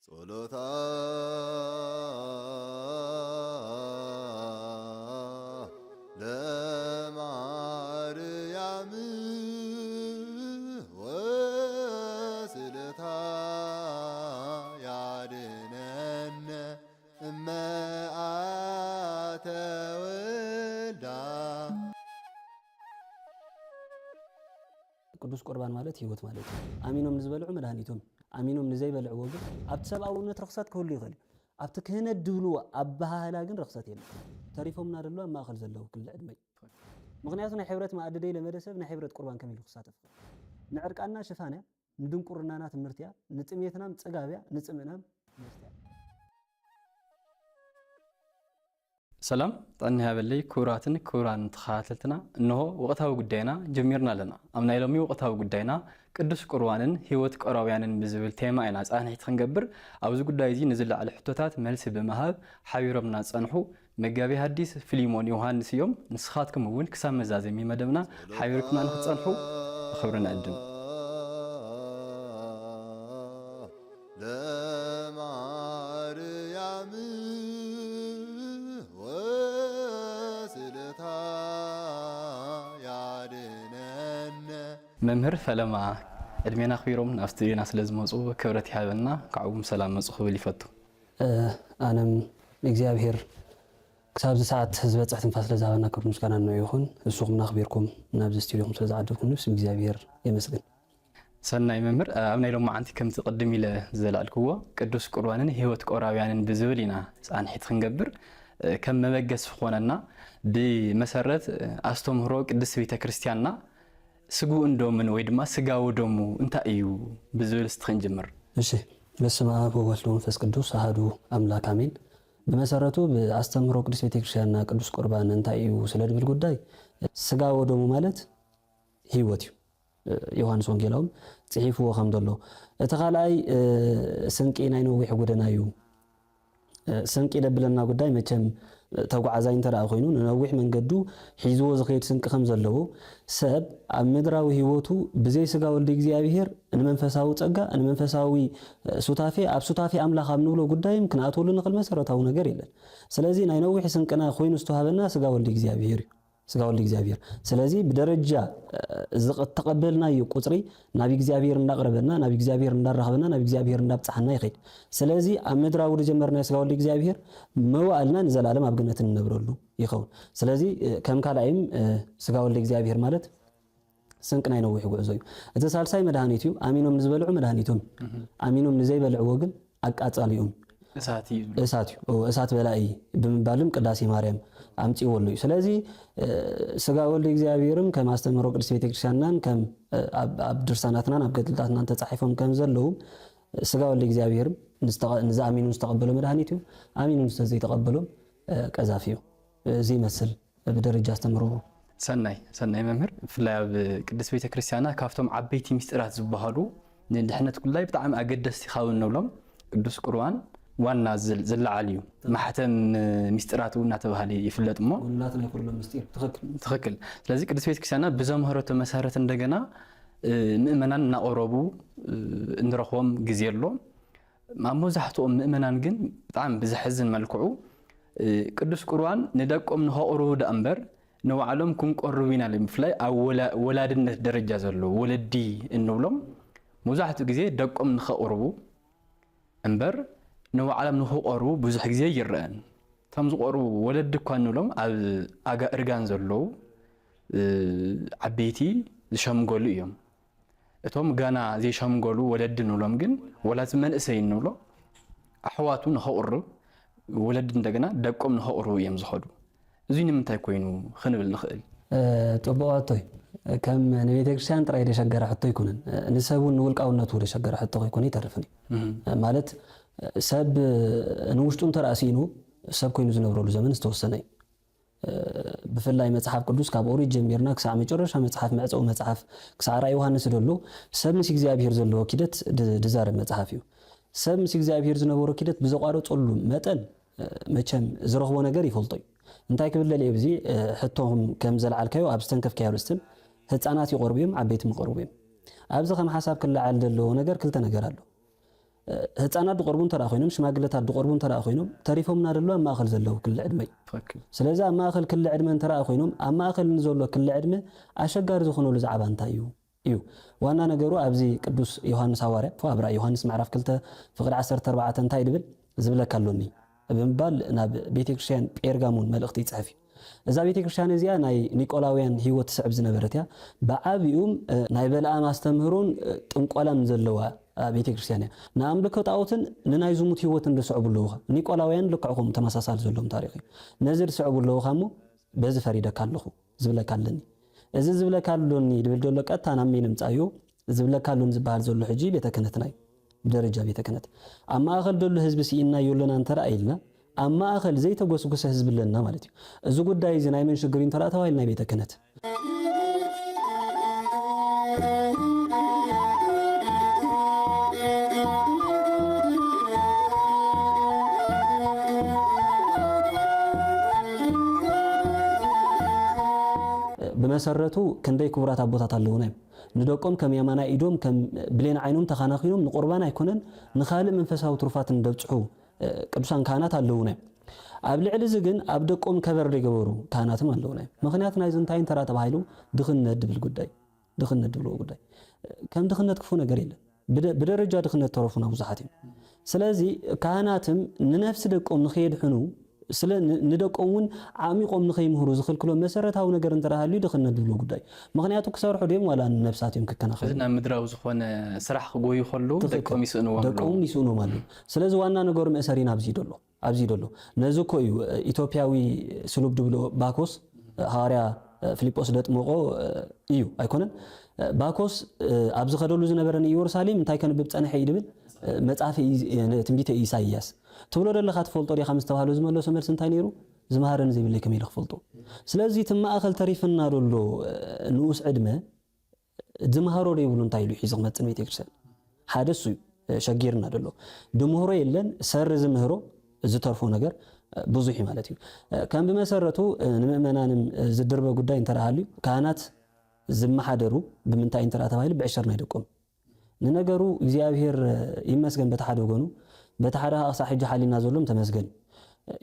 ጸሎታ ለማርያም ወስእለታ ያድነነ እመ ኣተወልዳ። ቅዱስ ቁርባን ማለት ህይወት ማለት እዩ። ኣሚኖም ንዝበልዑ መድሃኒቶም፣ ኣሚኖም ንዘይበልዕዎ ግን ኣብቲ ሰብኣውነት ርኽሰት ክህሉ ይኽእል እዩ። ኣብቲ ክህነት ድብልዎ ኣበሃህላ ግን ርኽሰት የለን። ተሪፎምና ደሎ ኣብ ማእኸል ዘለዉ ክሊ ዕድመ እዩ። ምኽንያቱ ናይ ሕብረት መኣዲ ደይ ለመደ ሰብ ናይ ሕብረት ቁርባን ከመይ ኢሉ ክሳተፍ ይኽእል? ንዕርቃንና ሽፋን እያ፣ ንድንቁርናና ትምህርቲ እያ፣ ንጥሜትናም ጽጋብ እያ፣ ንጽምእናም መስተ እያ። ሰላም ጥዕና ይሃበለይ ክቡራትን ክቡራን ተኸታተልትና፣ እንሆ ወቕታዊ ጉዳይና ጀሚርና ኣለና። ኣብ ናይ ሎሚ ወቕታዊ ጉዳይና ቅዱስ ቁርባንን ህይወት ቆራውያንን ብዝብል ቴማ ኢና ጻንሒት ክንገብር። ኣብዚ ጉዳይ እዚ ንዝለዓሉ ሕቶታት መልሲ ብምሃብ ሓቢሮምና ዝጸንሑ መጋቤ ሐዲስ ፊሊሞን ዮሃንስ እዮም። ንስኻትኩም እውን ክሳብ መዛዘሚ መደብና ሓቢርኩምና ንክትጸንሑ ብኽብሪ ንዕድም። ለማርያም ወስእለታ ያድነነ። መምህር ፈለማ ዕድሜና ኣኽቢሮም ናብ ስቱድዮና ስለ ዝመፁ ክብረት ይሃበና። ካብኡም ሰላም መፁ ክብል ይፈቱ። ኣነም እግዚኣብሔር ክሳብዚ ሰዓት ዝበፅሕ ትንፋስ ስለዝሃበና ክብሪ ምስጋና ንዑ ይኹን። ንስኹም ኣኽቢርኩም ናብዚ ስቱድዮኹም ስለ ዝዓደምኩምኒ ብስም እግዚኣብሔር የመስግን። ሰናይ መምህር፣ ኣብ ናይ ሎማዓንቲ ከምቲ ቅድም ኢለ ዘላልክዎ ቅዱስ ቁርባንን ህይወት ቆራውያንን ብዝብል ኢና ፃንሒት ክንገብር። ከም መበገሲ ዝኾነና ብመሰረት ኣስተምህሮ ቅድስት ቤተ ክርስቲያንና ስግኡ እንዶምን ወይ ድማ ስጋ ወደሙ እንታይ እዩ ብዝብል እስቲ ክንጅምር። እሺ። በስመ አብ ወወልድ ወመንፈስ ቅዱስ አሐዱ አምላክ አሜን። ብመሰረቱ ብኣስተምህሮ ቅድስት ቤተክርስቲያንና ቅዱስ ቁርባን እንታይ እዩ ስለ ድብል ጉዳይ ስጋ ወደሙ ማለት ህይወት እዩ። ዮሃንስ ወንጌላውም ጽሒፍዎ ከም ዘሎ እቲ ካልኣይ ስንቂ ናይ ነዊሕ ጎደና እዩ። ስንቂ ደብለና ጉዳይ መቸም ተጓዓዛይ እንተ ደኣ ኮይኑ ንነዊሕ መንገዱ ሒዝዎ ዝኸይድ ስንቂ ከም ዘለዎ ሰብ ኣብ ምድራዊ ህይወቱ ብዘይ ስጋ ወልዲ እግዚኣብሔር ንመንፈሳዊ ጸጋ ንመንፈሳዊ ሱታፌ ኣብ ሱታፌ ኣምላኽ ኣብ ንብሎ ጉዳይም ክንኣትወሉ ንኽእል መሰረታዊ ነገር የለን። ስለዚ ናይ ነዊሕ ስንቅና ኮይኑ ዝተዋህበና ስጋ ወልዲ እግዚኣብሔር እዩ። ስጋ ወልድ እግዚኣብሔር ስለዚ ብደረጃ ዝተቐበልናዮ ቁፅሪ ናብ እግዚኣብሔር እንዳቕረበና ናብ እግዚኣብሔር እንዳራኸበና ናብ እግዚኣብሔር እንዳብፅሓና ይኸይድ። ስለዚ ኣብ ምድራዊ ዝጀመርናዮ ስጋ ወልድ እግዚኣብሔር መዋእልና ንዘላለም ኣብ ገነት እንነብረሉ ይኸውን። ስለዚ ከም ካልኣይም ስጋ ወልድ እግዚኣብሔር ማለት ስንቂ ናይ ነዊሕ ጉዕዞ እዩ። እቲ ሳልሳይ መድሃኒት እዩ። ኣሚኖም ንዝበልዑ መድሃኒቶም ኣሚኖም ንዘይበልዕዎ ግን ኣቃጻሊኡን እሳት እዩ። እሳት እዩ እሳት በላኢ ብምባልም ቅዳሴ ማርያም ኣምፅእዎ ኣሎ እዩ። ስለዚ ስጋ ወልድ እግዚኣብሔርም ከም ኣስተምህሮ ቅድስት ቤተክርስትያንናን ከም ኣብ ድርሳናትናን ኣብ ገድልታትናን ተፃሒፎም ከም ዘለዉ ስጋ ወልድ እግዚኣብሔርም ንዝኣሚኑ ዝተቐበሎ መድሃኒት እዩ። ኣሚኑ ዝተዘይተቐበሎም ቀዛፊ እዩ። እዚ ይመስል ብደረጃ ኣስተምህሮ። ሰናይ ሰናይ መምህር፣ ብፍላይ ኣብ ቅድስት ቤተ ክርስቲያና ካብቶም ዓበይቲ ሚስጢራት ዝበሃሉ ንድሕነት ጉዳይ ብጣዕሚ ኣገደስቲ ካብ እንብሎም ቅዱስ ቁርባን ዋና ዝለዓል እዩ። ማሕተም ሚስጢራት እውን እናተባሃለ ይፍለጥ እሞ ጉልላት ናይ ኩሎም ምስጢር ትኽክል። ትኽክል። ስለዚ ቅድስት ቤተ ክርስቲያና ብዘምሃረቶ መሰረት እንደገና ምእመናን እናቐረቡ እንረኽቦም ግዜ ኣሎ። ኣብ መብዛሕትኦም ምእመናን ግን ብጣዕሚ ብዘሕዝን መልክዑ ቅዱስ ቁርባን ንደቆም ንኸቕርቡ ደኣ እምበር ንባዕሎም ክንቆርብ ኢና ኢሎም ብፍላይ ኣብ ወላድነት ደረጃ ዘለዉ ወለዲ እንብሎም መብዛሕትኡ ግዜ ደቆም ንኸቕርቡ እምበር ንባዕሎም ንኽቆርቡ ብዙሕ ግዜ ይረኣን። እቶም ዝቆርቡ ወለዲ እኳ እንብሎም ኣብ ኣጋ እርጋን ዘለዉ ዓበይቲ ዝሸምገሉ እዮም። እቶም ገና ዘይሸምገሉ ወለዲ ንብሎም ግን ወላ እዚ መንእሰይ እንብሎ ኣሕዋቱ ንኸቕርብ ወለዲ እንደገና ደቆም ንኸቕርቡ እዮም ዝኸዱ። እዙይ ንምንታይ ኮይኑ ክንብል ንኽእል? ጽቡቕ ሕቶ እዩ። ከም ንቤተ ክርስቲያን ጥራይ ደሸገረ ሕቶ ኣይኮነን። ንሰብ እውን ንውልቃውነቱ ደሸገረ ሕቶ ከይኮነ ይተርፍን እዩ። ማለት ሰብ ንውሽጡ እንተ ደኣ ስኢኑ ሰብ ኮይኑ ዝነብረሉ ዘመን ዝተወሰነ እዩ። ብፍላይ መጽሓፍ ቅዱስ ካብ ኦሪት ጀሚርና ክሳዕ መጨረሻ መጽሓፍ መዕጸዊ መጽሓፍ ክሳዕ ራእይ ዮሃንስ ደሎ ሰብ ምስ እግዚኣብሔር ዘለዎ ኪደት ዝዛረብ መጽሓፍ እዩ። ሰብ ምስ እግዚኣብሔር ዝነበሮ ኪደት ብዘቋረጸሉ መጠን መቸም ዝረኽቦ ነገር ይፈልጦ እዩ። እንታይ ክብል ደልየ ብዚ ሕቶኹም ከም ዘልዓልካዮ ኣብ ዝተንከፍካዮ ርስትን ህፃናት ይቆርቡ እዮም፣ ዓበይቲ ምቆርቡ እዮም። ኣብዚ ከም ሓሳብ ክለዓል ዘለዎ ነገር ክልተ ነገር ኣሎ። ህፃናት ድቆርቡ እንተደኣ ኮይኖም፣ ሽማግለታት ድቆርቡ እንተደኣ ኮይኖም፣ ተሪፎምና ደሎ ኣብ ማእኸል ዘለዉ ክሊ ዕድመ እዩ። ስለዚ ኣብ ማእኸል ክሊ ዕድመ እንተደኣ ኮይኖም፣ ኣብ ማእኸል ንዘሎ ክሊ ዕድመ ኣሸጋሪ ዝኾነሉ ዛዕባ እንታይ እዩ? እዩ። ዋና ነገሩ ኣብዚ ቅዱስ ዮሃንስ ሃዋርያ፣ ኣብ ራእይ ዮሃንስ ምዕራፍ ክልተ ፍቕዲ ዓሰርተ ኣርባዕተ እንታይ ድብል? ዝብለካ ኣሎኒ ብምባል ናብ ቤተ ክርስቲያን ጴርጋሞን መልእኽቲ ይጽሕፍ እዩ። እዛ ቤተ ክርስቲያን እዚኣ ናይ ኒቆላውያን ህይወት ትስዕብ ዝነበረት እያ። ብዓቢኡ ናይ በለዓም ኣስተምህሮን ጥንቆላን ዘለዋ ቤተ ክርስቲያን እያ። ንኣምልኮ ጣኦትን ንናይ ዝሙት ህይወትን ዝስዕቡ ኣለዉ። ኒቆላውያን ልክዕ ከምኡ ተመሳሳሊ ዘለዎም ታሪኽ እዩ። ነዚ ዝስዕቡ ኣለዉ እሞ በዚ ፈሪደካ ኣለኹ ዝብለካ ኣለኒ። እዚ ዝብለካ ኣሎኒ ድብል ዘሎ ቀጥታ ናብ መን ምጻዩ? ዝብለካ ኣሎኒ ዝበሃል ዘሎ ሕጂ ቤተ ክህነትና እዩ። ብደረጃ ቤተ ክህነት ኣብ ማእኸል ደሎ ህዝቢ ስኢንናዮ ኣለና እንተ ደኣ ኢልና፣ ኣብ ማእኸል ዘይተጎስጎሰ ህዝቢ ኣለና ማለት እዩ። እዚ ጉዳይ እዚ ናይ መን ሽግር እዩ እንተ ደኣ ተባሂሉ ናይ ቤተ ክህነት። ብመሰረቱ ክንደይ ክቡራት ኣቦታት ኣለዉና እዮም። ንደቆም ከም የማናይ ኢዶም፣ ከም ብሌን ዓይኖም ተኻናኺኖም ንቁርባን ኣይኮነን ንኻልእ መንፈሳዊ ትሩፋትን ደብጽሑ ቅዱሳን ካህናት ኣለዉና እዮም። ኣብ ልዕሊ እዚ ግን ኣብ ደቆም ከበር ዘይገበሩ ካህናትም ኣለዉና እዮም። ምኽንያት ናይዚ እንታይ እንተ ተባሂሉ ድኽነት ድብል ጉዳይ፣ ድኽነት ድብልዎ ጉዳይ። ከም ድኽነት ክፉእ ነገር የለን። ብደ-፣ ብደረጃ ድኽነት ተረፉና ብዙሓት እዮም። ስለዚ ካህናትም ንነፍሲ ደቆም ንኸየድሕኑ፣ ስለ ን-፣ ንደቆም እውን ዓሚቖም ንኸይምህሩ ዝኽልክሎም መሰረታዊ ነገር እንተ ደኣ ሃልዩ ድኽነት ድብልዎ ጉዳይ። ምኽንያቱ ክሰርሑ ድዮም ዋላ ንነብሳት እዮም ክከናኸኑ? እዚ ናብ ምድራዊ ዝኾነ ስራሕ ክጎዩ ከለዉ ትኽክል። ደቆም ይስእንዎም ኣለዉ። ደቆም ይስእንዎም ኣለዉ። ስለዚ ዋና ነገሩ መእሰሪና ኣብዚ እዩ ደሎ። ኣብዚ እዩ ደሎ። ነዚ እኮ እዩ ኢትዮጵያዊ ስሉብ ድብሎ ባኮስ ሃዋርያ ፊልጶስ ደጥመቖ እዩ ኣይኮነን? ባኮስ ኣብ ዝኸደሉ ዝነበረ ንኢየሩሳሌም እንታይ ከንብብ ጸንሐ እዩ ድብል? መጽሓፍ ኢዝ-፣ ትንቢተ ኢሳይያስ። ትብሎ ደለኻ ትፈልጦ ዲኻ ምስ ተባህሎ ዝመለሶ መልሲ እንታይ ነይሩ? ዝመሃረኒ ዘይብለይ ከመይ ኢለ ክፈልጦ? ስለዚ እቲ ማእኸል ተሪፍና ደሎ ንኡስ ዕድመ ዝምሃሮ ደይብሉ እንታይ ኢሉ ሒዙ ክመጽእ ንቤተ ክርስቲያን? ሓደ እሱ እዩ፣ እ፣ ሸጊርና ደሎ። ድምህሮ የለን፣ ሰሪ ዝምህሮ ዝተርፎ ነገር፣ እ፣ ብዙሕ እዩ ማለት እዩ። እ፣ ከም ብመሰረቱ፣ እ፣ ንምእመናንም፣ እ፣ ዝድርበ ጉዳይ እንተ ደኣ ሃልዩ፣ ካህናት ዝመሓደሩ ብምንታይ እንተ ደኣ ተባሂሉ ብዕሸር ናይ ደቆም። ንነገሩ እግዚኣብሔር፣ እ፣ ይመስገን በቲ ሓደ ወገኑ፣ በቲ ሓደ ከዓ ክሳዕ ሕጂ ሓሊና ዘሎም ተመስገን።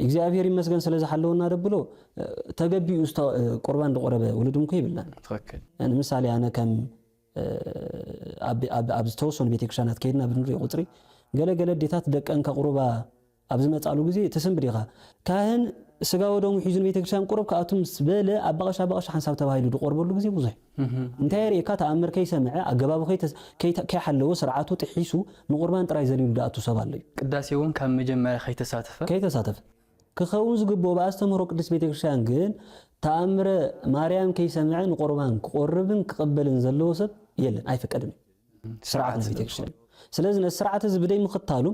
እግዚኣብሔር ይመስገን ስለ ዝሓለወና ደብሎ፣ እ፣ ተገቢኡ ዝተ-፣ እ፣ ቁርባን ዝቆረበ ውሉድ እንኮ ይብልናን። ትኽክል። ንምሳሌ ኣነ ከም፣ እ፣ ኣብ፣ ኣብ፣ ኣብ ዝተወሰኑ ቤተክርስትያናት ከይድና ብንሪኦ ቁፅሪ ገለ ገለ ኣዴታት ደቀን ከቑርባ ኣብ ዝመፃሉ ግዜ ትስንብድ ኢኻ። ካህን ስጋ ወደሙ ሒዙ ንቤተክርስትያን ቁሩብ ክኣቱ ምስ በለ ኣብ ባቐሻ ባቐሻ ሓንሳብ ተባሂሉ ዝቆርበሉ ግዜ ብዙሕ። እህ። እንታይ የርእየካ? ተኣምር ከይሰምዐ፣ ኣገባቡ ከይተ-፣ ከይተ-፣ ከይሓለወ፣ ስርዓቱ ጥሒሱ ንቁርባን ጥራይ ዘሊሉ ዝኣቱ ሰብ ኣሎ እዩ። ቅዳሴ እውን ካብ መጀመርያ ከይተሳተፈ? ከይተሳተፈ። ክኸውን ዝግብኦ ብኣስተምህሮ ቅድስት ቤተክርስትያን ግን ተኣምረ ማርያም ከይሰምዐ ንቁርባን ክቆርብን ክቕበልን ዘለዎ ሰብ የለን፣ ኣይፍቀድን እዩ። ስርዓት ናይ ቤተክርስትያን እዩ። ስለዚ ነዚ ስርዓት እዚ ብደይ ምኽታሉ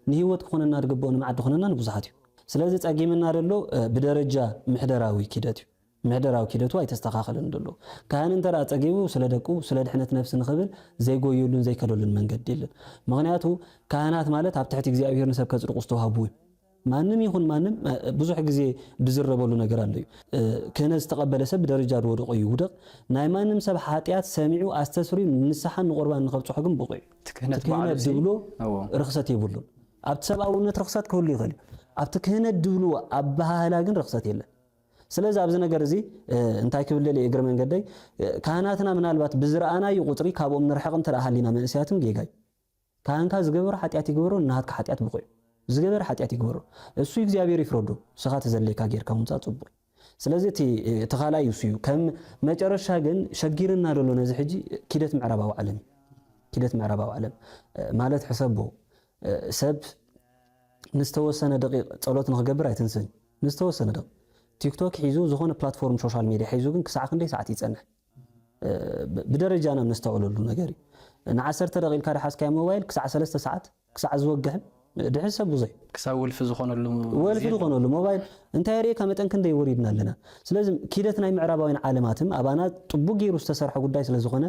ንህይወት ክኾነና ዝግብኦ ንመዓዲ ክኾነና ንብዙሓት እዩ። ስለዚ ጸጊምና ዘሎ፣ እ፣ ብደረጃ ምሕደራዊ ኪደት እዩ። ምሕደራዊ ኪደቱ ኣይተስተኻኸለን ዘሎ። ካህን እንተ ደኣ ጸጊቡ ስለ ደቁ፣ ስለ ድሕነት ነፍሲ ንኽብል ዘይጎየሉን ዘይከደሉን መንገዲ የለን። ምኽንያቱ ካህናት ማለት ኣብ ትሕቲ እግዚኣብሔር ንሰብ ከጽድቑ ዝተዋህቡ እዩ። ማንም ይኹን ማንም፣ እ፣ ብዙሕ ግዜ ዝዝረበሉ ነገር ኣሎ እዩ። እ፣ ክህነት ዝተቐበለ ሰብ ብደረጃ ዝወደቆ ይውደቕ። ናይ ማንም ሰብ ሓጢኣት ሰሚዑ ኣስተስርዩ ንንስሓን ንቁርባን ንኸብጽሖ ግን ብቑዕ እዩ። እቲ ክህነት እቲ ክህነት ባዕሉ እዚ ዝብሎ እዎ። ርኽሰት የብሉን። ኣብቲ ሰብኣውነት ርኽሰት ክህሉ ይኽእል እዩ። ኣብቲ ክህነት ዝብልዎ ኣበሃህላ ግን ርኽሰት የለን። ስለዚ ኣብዚ ነገር እዚ፣ እ፣ እንታይ ክብል ደልየ እግረ መንገደይ፣ እ፣ ካህናትና ምናልባት ብዝረኣናዩ ቁጽሪ ካብኦም ንርሕቕ እንተ ደኣ ሃሊና መንእሰያትም ጌጋ እዩ። ካህንካ ዝገበሮ ሓጢኣት ይግበሮ፣ ናትካ ሓጢኣት ብቑዕ እዩ። ዝገበረ ሓጢኣት ይግበሮ። እሱ እግዚኣብሔር ይፍረዶ፣ ንስኻ እቲ ዘድልየካ ጌርካ ምውጻእ ጽቡቕ እዩ። ስለዚ እቲ፣ እቲ ካልኣይ እሱ እዩ። ከም መጨረሻ ግን ሸጊርና ዘሎ ነዚ ሕጂ ኪደት ምዕራባዊ ዓለም እዩ። ኪደት ምዕራባዊ ዓለም፣ እ፣ ማለት ሕሰቦ፣ እ፣ ሰብ ንዝተወሰነ ደቂቕ ጸሎት ንኽገብር ኣይትንስን። ንዝተወሰነ ደቂቕ። ቲክቶክ ሒዙ ዝኾነ ፕላትፎርም ሶሻል ሚድያ ሒዙ ግን ክሳዕ ክንደይ ሰዓት ይጸንሕ? እ፣ ብ-፣ ብደረጃና ነስተውዕለሉ ነገር እዩ። ንዓሰርተ ደቂቕ ኢልካ ዝሓዝካዮ ሞባይል ክሳዕ ሰለስተ ሰዓት፣ ክሳዕ ዝወግሕን፣ ድሕሪ ሰብ ብዙሕ እዩ። ክሳብ ወልፊ ዝኾነሉ ወልፊ ግዜ ኣሎ። ዝኾነሉ ሞባይል እንታይ የርእየካ መጠን ክንደይ ወሪድና ኣለና። ስለዚ ኪደት ናይ ምዕራባውያን ዓለማትም ኣባና ጥቡቅ ገይሩ ዝተሰርሐ ጉዳይ ስለ ዝኾነ፣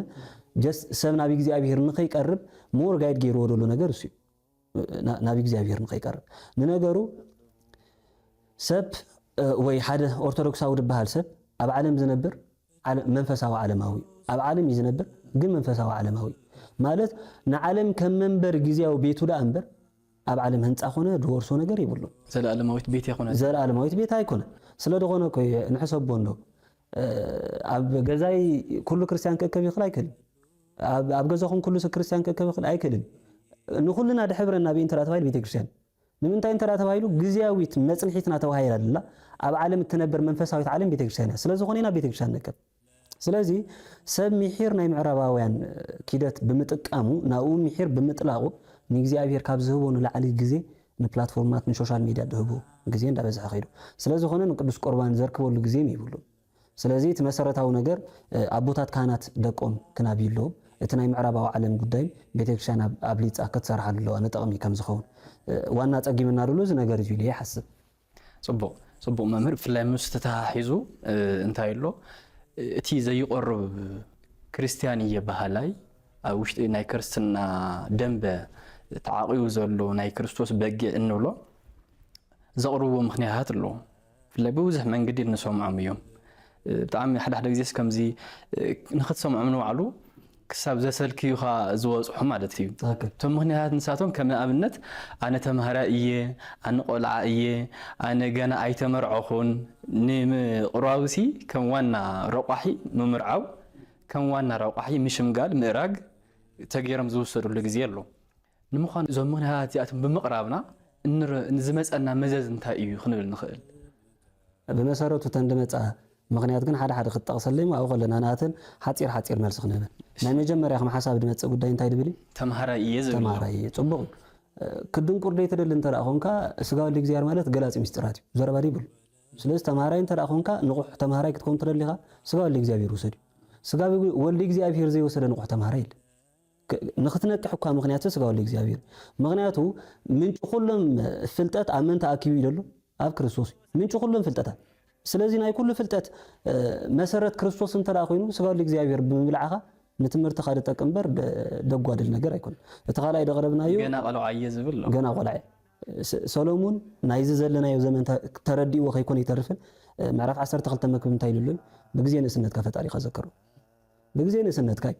ጀስት ሰብ ናብ እግዚኣብሔር ንኸይቀርብ ሞር ጋይድ ገይርዎ ዘሎ ነገር እሱ እዩ። ና-፣ ናብ እግዚኣብሔር ንኸይቀርብ። ንነገሩ ሰብ፣ እ፣ ወይ ሓደ ኦርቶዶክሳዊ ዝበሃል ሰብ ኣብ ዓለም ዝነብር ዓለ-፣ መንፈሳዊ ዓለማዊ እዩ። ኣብ ዓለም እዩ ዝነብር፣ ግን መንፈሳዊ ዓለማዊ እዩ። ማለት ንዓለም ከም መንበር ግዜያዊ ቤቱ ደኣ እምበር ኣብ ዓለም ህንጻ ኮነ ዝወርሶ ነገር የብሉን። ዘለኣለማዊት ቤት ኣይኮነን። ዘለኣለማዊት ቤት ኣይኮነን። ስለ ዝኾነ እኮ እዩ ንሕሰቦ እንዶ፣ እ፣ ኣብ ገዛይ ኩሉ ክርስቲያን ክእከብ ይኽእል ኣይክእልን? ኣብ፣ ኣብ ገዛኹም ኩሉ ስ-፣ ክርስቲያን ክእከብ ይኽእል ኣይክእልን? ንኹልና ድሕብረና ብእንተ ተባሂሉ ቤተክርስትያን። ንምንታይ እንተ ተባሂሉ ግዜያዊት መጽንሒትና ተባሂላ ኣላ። ኣብ ዓለም እትነብር መንፈሳዊት ዓለም ቤተክርስትያን እያ። ስለ ዝኾነ ኢና ቤተክርስትያን ንእከብ። ስለዚ ሰብ ምሒር ናይ ምዕራባውያን ኪደት ብምጥቃሙ፣ ናብኡ ምሒር ብምጥላቑ ንእግዚኣብሔር ካብ ዝህቦ ንላዕሊ ግዜ ንፕላትፎርማት ንሶሻል ሚድያ ድህቦ ግዜ እንዳበዝሐ ከይዱ። ስለ ዝኾነ ንቅዱስ ቁርባን ዘርክበሉ ግዜ የብሉን። ስለዚ እቲ መሰረታዊ ነገር፣ እ፣ ኣቦታት ካህናት ደቆም ክናብዩ ኣለዎም። እቲ ናይ ምዕራባዊ ዓለም ጉዳይ ቤተክርስትያን ኣብ-፣ ኣብሊጻ ክትሰርሓሉ ኣለዋ ንጥቕሚ ከም ዝኸውን። እ፣ ዋና ጸጊምና ድሉ እዚ ነገር እዩ ኢለ ይሓስብ። ጽቡቕ፣ ጽቡቕ መምህር፣ ብፍላይ ምስ ተተሓሒዙ፣ እ፣ እንታይ ኣሎ፣ እ፣ እቲ ዘይቆርብ ክርስትያን እየ በሃላይ፣ ኣብ ውሽጢ ናይ ክርስትና ደንበ ተዓቂቡ ዘሎ ናይ ክርስቶስ በጊዕ እንብሎ ዘቕርብዎ ምኽንያታት ኣሎ። ብፍላይ ብብዙሕ መንገዲ እንሰምዖም እዮም። እ፣ ብጣዕሚ ሓደ ሓደ ግዜስ ከምዚ፣ እ፣ ንኽትሰምዖም ንባዕሉ ክሳብ ዘሰልክዩኻ ዝበጽሑ ማለት እዩ። ትኽክል። እቶም ምኽንያታት ንሳቶም ከም ንኣብነት ኣነ ተምሃራይ እየ፣ ኣነ ቆልዓ እየ፣ ኣነ ገና ኣይተመርዐኹን፣ ንምቕራብሲ ከም ዋና ረቋሒ ምምርዓው፣ ከም ዋና ረቋሒ ምሽምጋል፣ ምእራግ ተገይሮም ዝውሰዱሉ ግዜ ኣሎ። ንምዃኑ እዞም ምኽንያታት እዚኣቶም ብምቕራብና እንር-፣ ንዝመጸና መዘዝ እንታይ እዩ ክንብል ንኽእል? ብመሰረቱ እተን ድመጻ ምኽንያት ግን ሓደ ሓደ ክትጠቕሰለይ ኣብኡ ከለና ንኣተን ሓጺር ሓጺር መልሲ ክንህበን። ናይ መጀመርያ ከም ሓሳብ ድመጽእ ጉዳይ እንታይ ድብል እዩ? ተምሃራይ እየ ዝብል እዩ። ተምሃራይ እየ። ጽቡቕ እዩ። እ፣ ክድንቁር ደይ ትደሊ እንተ ደኣ ኾንካ፣ ስጋ ወልደ እግዚኣብሔር ማለት ገላጺ ምስጢራት እዩ። ዘረባ ደይ ይብሉ። ስለዚ ተምሃራይ እንተ ደኣ ኾንካ፣ ንቑሕ ተምሃራይ ክትከውን ትደሊ ኢኻ፣ ስጋ ወልደ እግዚኣብሔር ውሰድ እዩ። ስጋ ወልደ እግዚኣብሔር ዘይወሰደ ንቑሕ ተምሃራይ የለን። ክ-፣ ንኽትነቅሕ እኳ ምኽንያት ስጋ ወልደ እግዚኣብሔር። ምኽንያቱ ምንጪ ኩሎም ፍልጠት ኣብ መን ተኣኪቡ እዩ ዘሎ? ኣብ ክርስቶስ እዩ። ምንጪ ኩሎም ፍልጠታት። ስለዚ ናይ ኩሉ ፍልጠት፣ እ፣ መሰረት ክርስቶስ እንተ ደኣ ኮይኑ ስጋ ወልደ እግዚኣብሔር ብምብላዕኻ ንትምህርትኻ ዝጠቅም እምበር ደ-፣ ደጓድል ነገር ኣይኮነን። እቲ ካልኣይ ደቕረብናዮ ገና ቆልዓ እየ ዝብል ኣሎ። ገና ቆልዓ እየ። ስ-፣ ሰሎሙን ናይዚ ዘለናዮ ዘመን ተ-፣ ተረዲእዎ ከይኮነ ይተርፍን፣ እ፣ ምዕራፍ ዓሰርተ ክልተ መክብብ እንታይ ኢሉ ኣሎ? ብግዜ ንእስነትካ ፈጣሪኻ ዘክሮ። ብግዜ ንእስነትካ እዩ።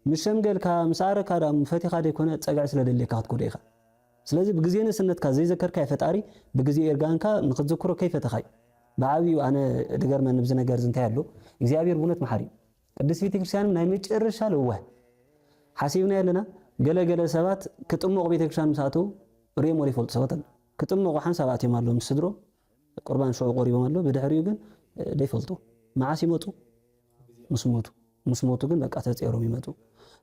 ምስ ሸምገልካ፣ ምስ ኣረካ ደኣ ፈቲኻ ደይኮነ ጸግዒ ስለ ደልየካ ክትጎዶ ኢኻ። ስለዚ ብግዜ ንእስነትካ ዘይዘከርካዮ ፈጣሪ ብግዜ እርጋንካ ንኽትዝክሮ ከይፈተኻ እዩ። ብዓብዩ ኣነ ድገርመኒ ብዚ ነገር እዚ እንታይ ኣሎ? እግዚኣብሔር ብእውነት መሓሪ እዩ። ቅድስት ቤተክርስትያንም ናይ መጨረሻ ለዋህ። ሓሲብና ኣለና፣ ገለ ገለ ሰባት ክጥመቑ ቤተክርስትያን ምስ ኣተዉ ርእዮም ወደ ይፈልጡ ሰባት ኣለዉ። ክጥመቑ ሓንሳብ ኣትዮም ኣለዉ ምስ ስድሮም፣ ቁርባን ሽዑ ቆሪቦም ኣለዉ። ብድሕሪኡ ግን፣ እ፣ ደይፈልጡ። መዓስ ይመጡ? ምስ ሞቱ። ምስ ሞቱ ግን በቃ ተጼሮም ይመጡ።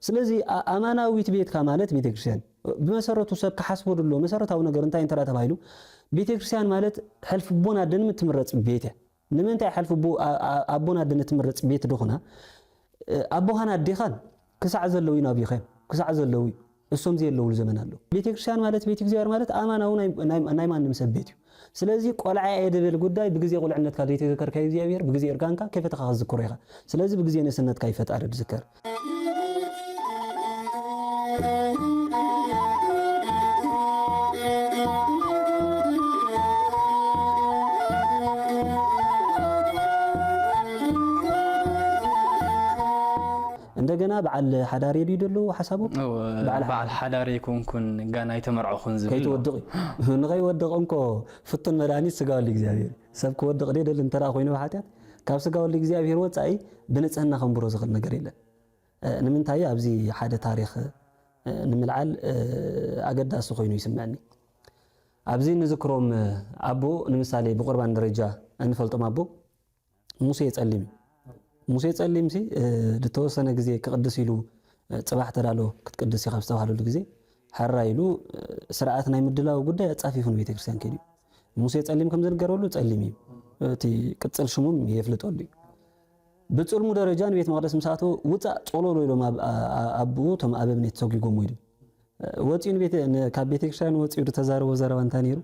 ስለዚ ኣ-፣ ኣማናዊት ቤትካ ማለት ቤተክርስትያን። ብመሰረቱ ሰብ ክሓስቦ ድሎ መሰረታዊ ነገር እንታይ እንተ ተባሂሉ፣ ቤተክርስትያን ማለት ሕልፊ ኣቦን ኣደን እትምረጽ ቤት እያ። ንምንታይ ሕልፊ ኣቦ-፣ ኣ-፣ ኣ-፣ ኣቦን ኣደን እትምረጽ ቤት ድኹና? እ፣ ኣቦኻን ኣዴኻን ክሳዕ ዘለዉ እዩ ናብይኻ እዮም። ክሳዕ ዘለዉ እዩ። እሶም ዘየለውሉ ዘመን ኣሎ። ቤተክርስትያን ማለት ቤት እግዚኣብሔር ማለት ኣማናዊ ናይ፣ ናይ፣ ናይ ማንም ሰብ ቤት እዩ። ስለዚ ቆልዓ እየ ድብል ጉዳይ ብግዜ ቁልዕነትካ ዘይተዘከርካዮ እግዚኣብሔር ብግዜ እርጋንካ ከይፈተኻ ክትዝክሮ ኢኻ። ስለዚ ብግዜ ንእስነትካ እዩ ፈጣሪ ድዝከር። እንደገና በዓል ሓዳር እዩ ድዩ ደሎ ሓሳቡ? እወ፣ በዓል በዓል ሓዳር። ሓዳር ኣይኮንኩን፣ ጋና ኣይተመርዐኹን ዝብል ኣሎ። ከይትወድቕ እዩ። ንኸይወድቕ እንኮ ፍቱን መድሃኒት ስጋ ወልድ እግዚኣብሔር። ሰብ ክወድቕ ደይደሊ እንተ ደኣ ኮይኑ ብሓጢኣት፣ ካብ ስጋ ወልድ እግዚኣብሔር ወጻኢ ብንጽህና ከንብሮ ዝኽእል ነገር የለን። እ፣ ንምንታይ ኣብዚ ሓደ ታሪኽ፣ እ፣ ንምልዓል፣ እ፣ ኣገዳሲ ኮይኑ ይስምዐኒ። ኣብዚ ንዝክሮም፣ እ፣ ኣቦ ንምሳሌ ብቁርባን ደረጃ እንፈልጦም ኣቦ ሙሴ ጸሊም እዩ። ሙሴ ጸሊም ሲ፣ እ፣ ዝተወሰነ ግዜ ክቅድስ ኢሉ፣ እ፣ ጽባሕ ተዳሎ ክትቅድስ ኢኻ ኣብ ዝተባህለሉ ግዜ፣ ሕራይ ኢሉ፣ እ፣ ስርዓት ናይ ምድላው ጉዳይ ኣጻፊፉ ንቤተክርስትያን ከይዱ እዩ። ሙሴ ጸሊም ከም ዝንገረሉ ጸሊም እዩ። እቲ ቅጽል ሽሙም የፍልጠሉ እዩ። ብጽልሙ ደረጃ ንቤት መቕደስ ምስ ኣተወ፣ "ውጻእ ጸሎሎ" ኢሎም ኣብ-፣ ኣ-፣ ኣ-፣ ኣቦኡ እቶም ኣበምኔት ሰጒጎሞ ኢሉ። እ፣ ወጺኡ ንቤተ-፣ ን-፣ ካብ ቤተክርስትያን ወጺኡ ዝተዛረቦ ዘረባ እንታይ ነይሩ?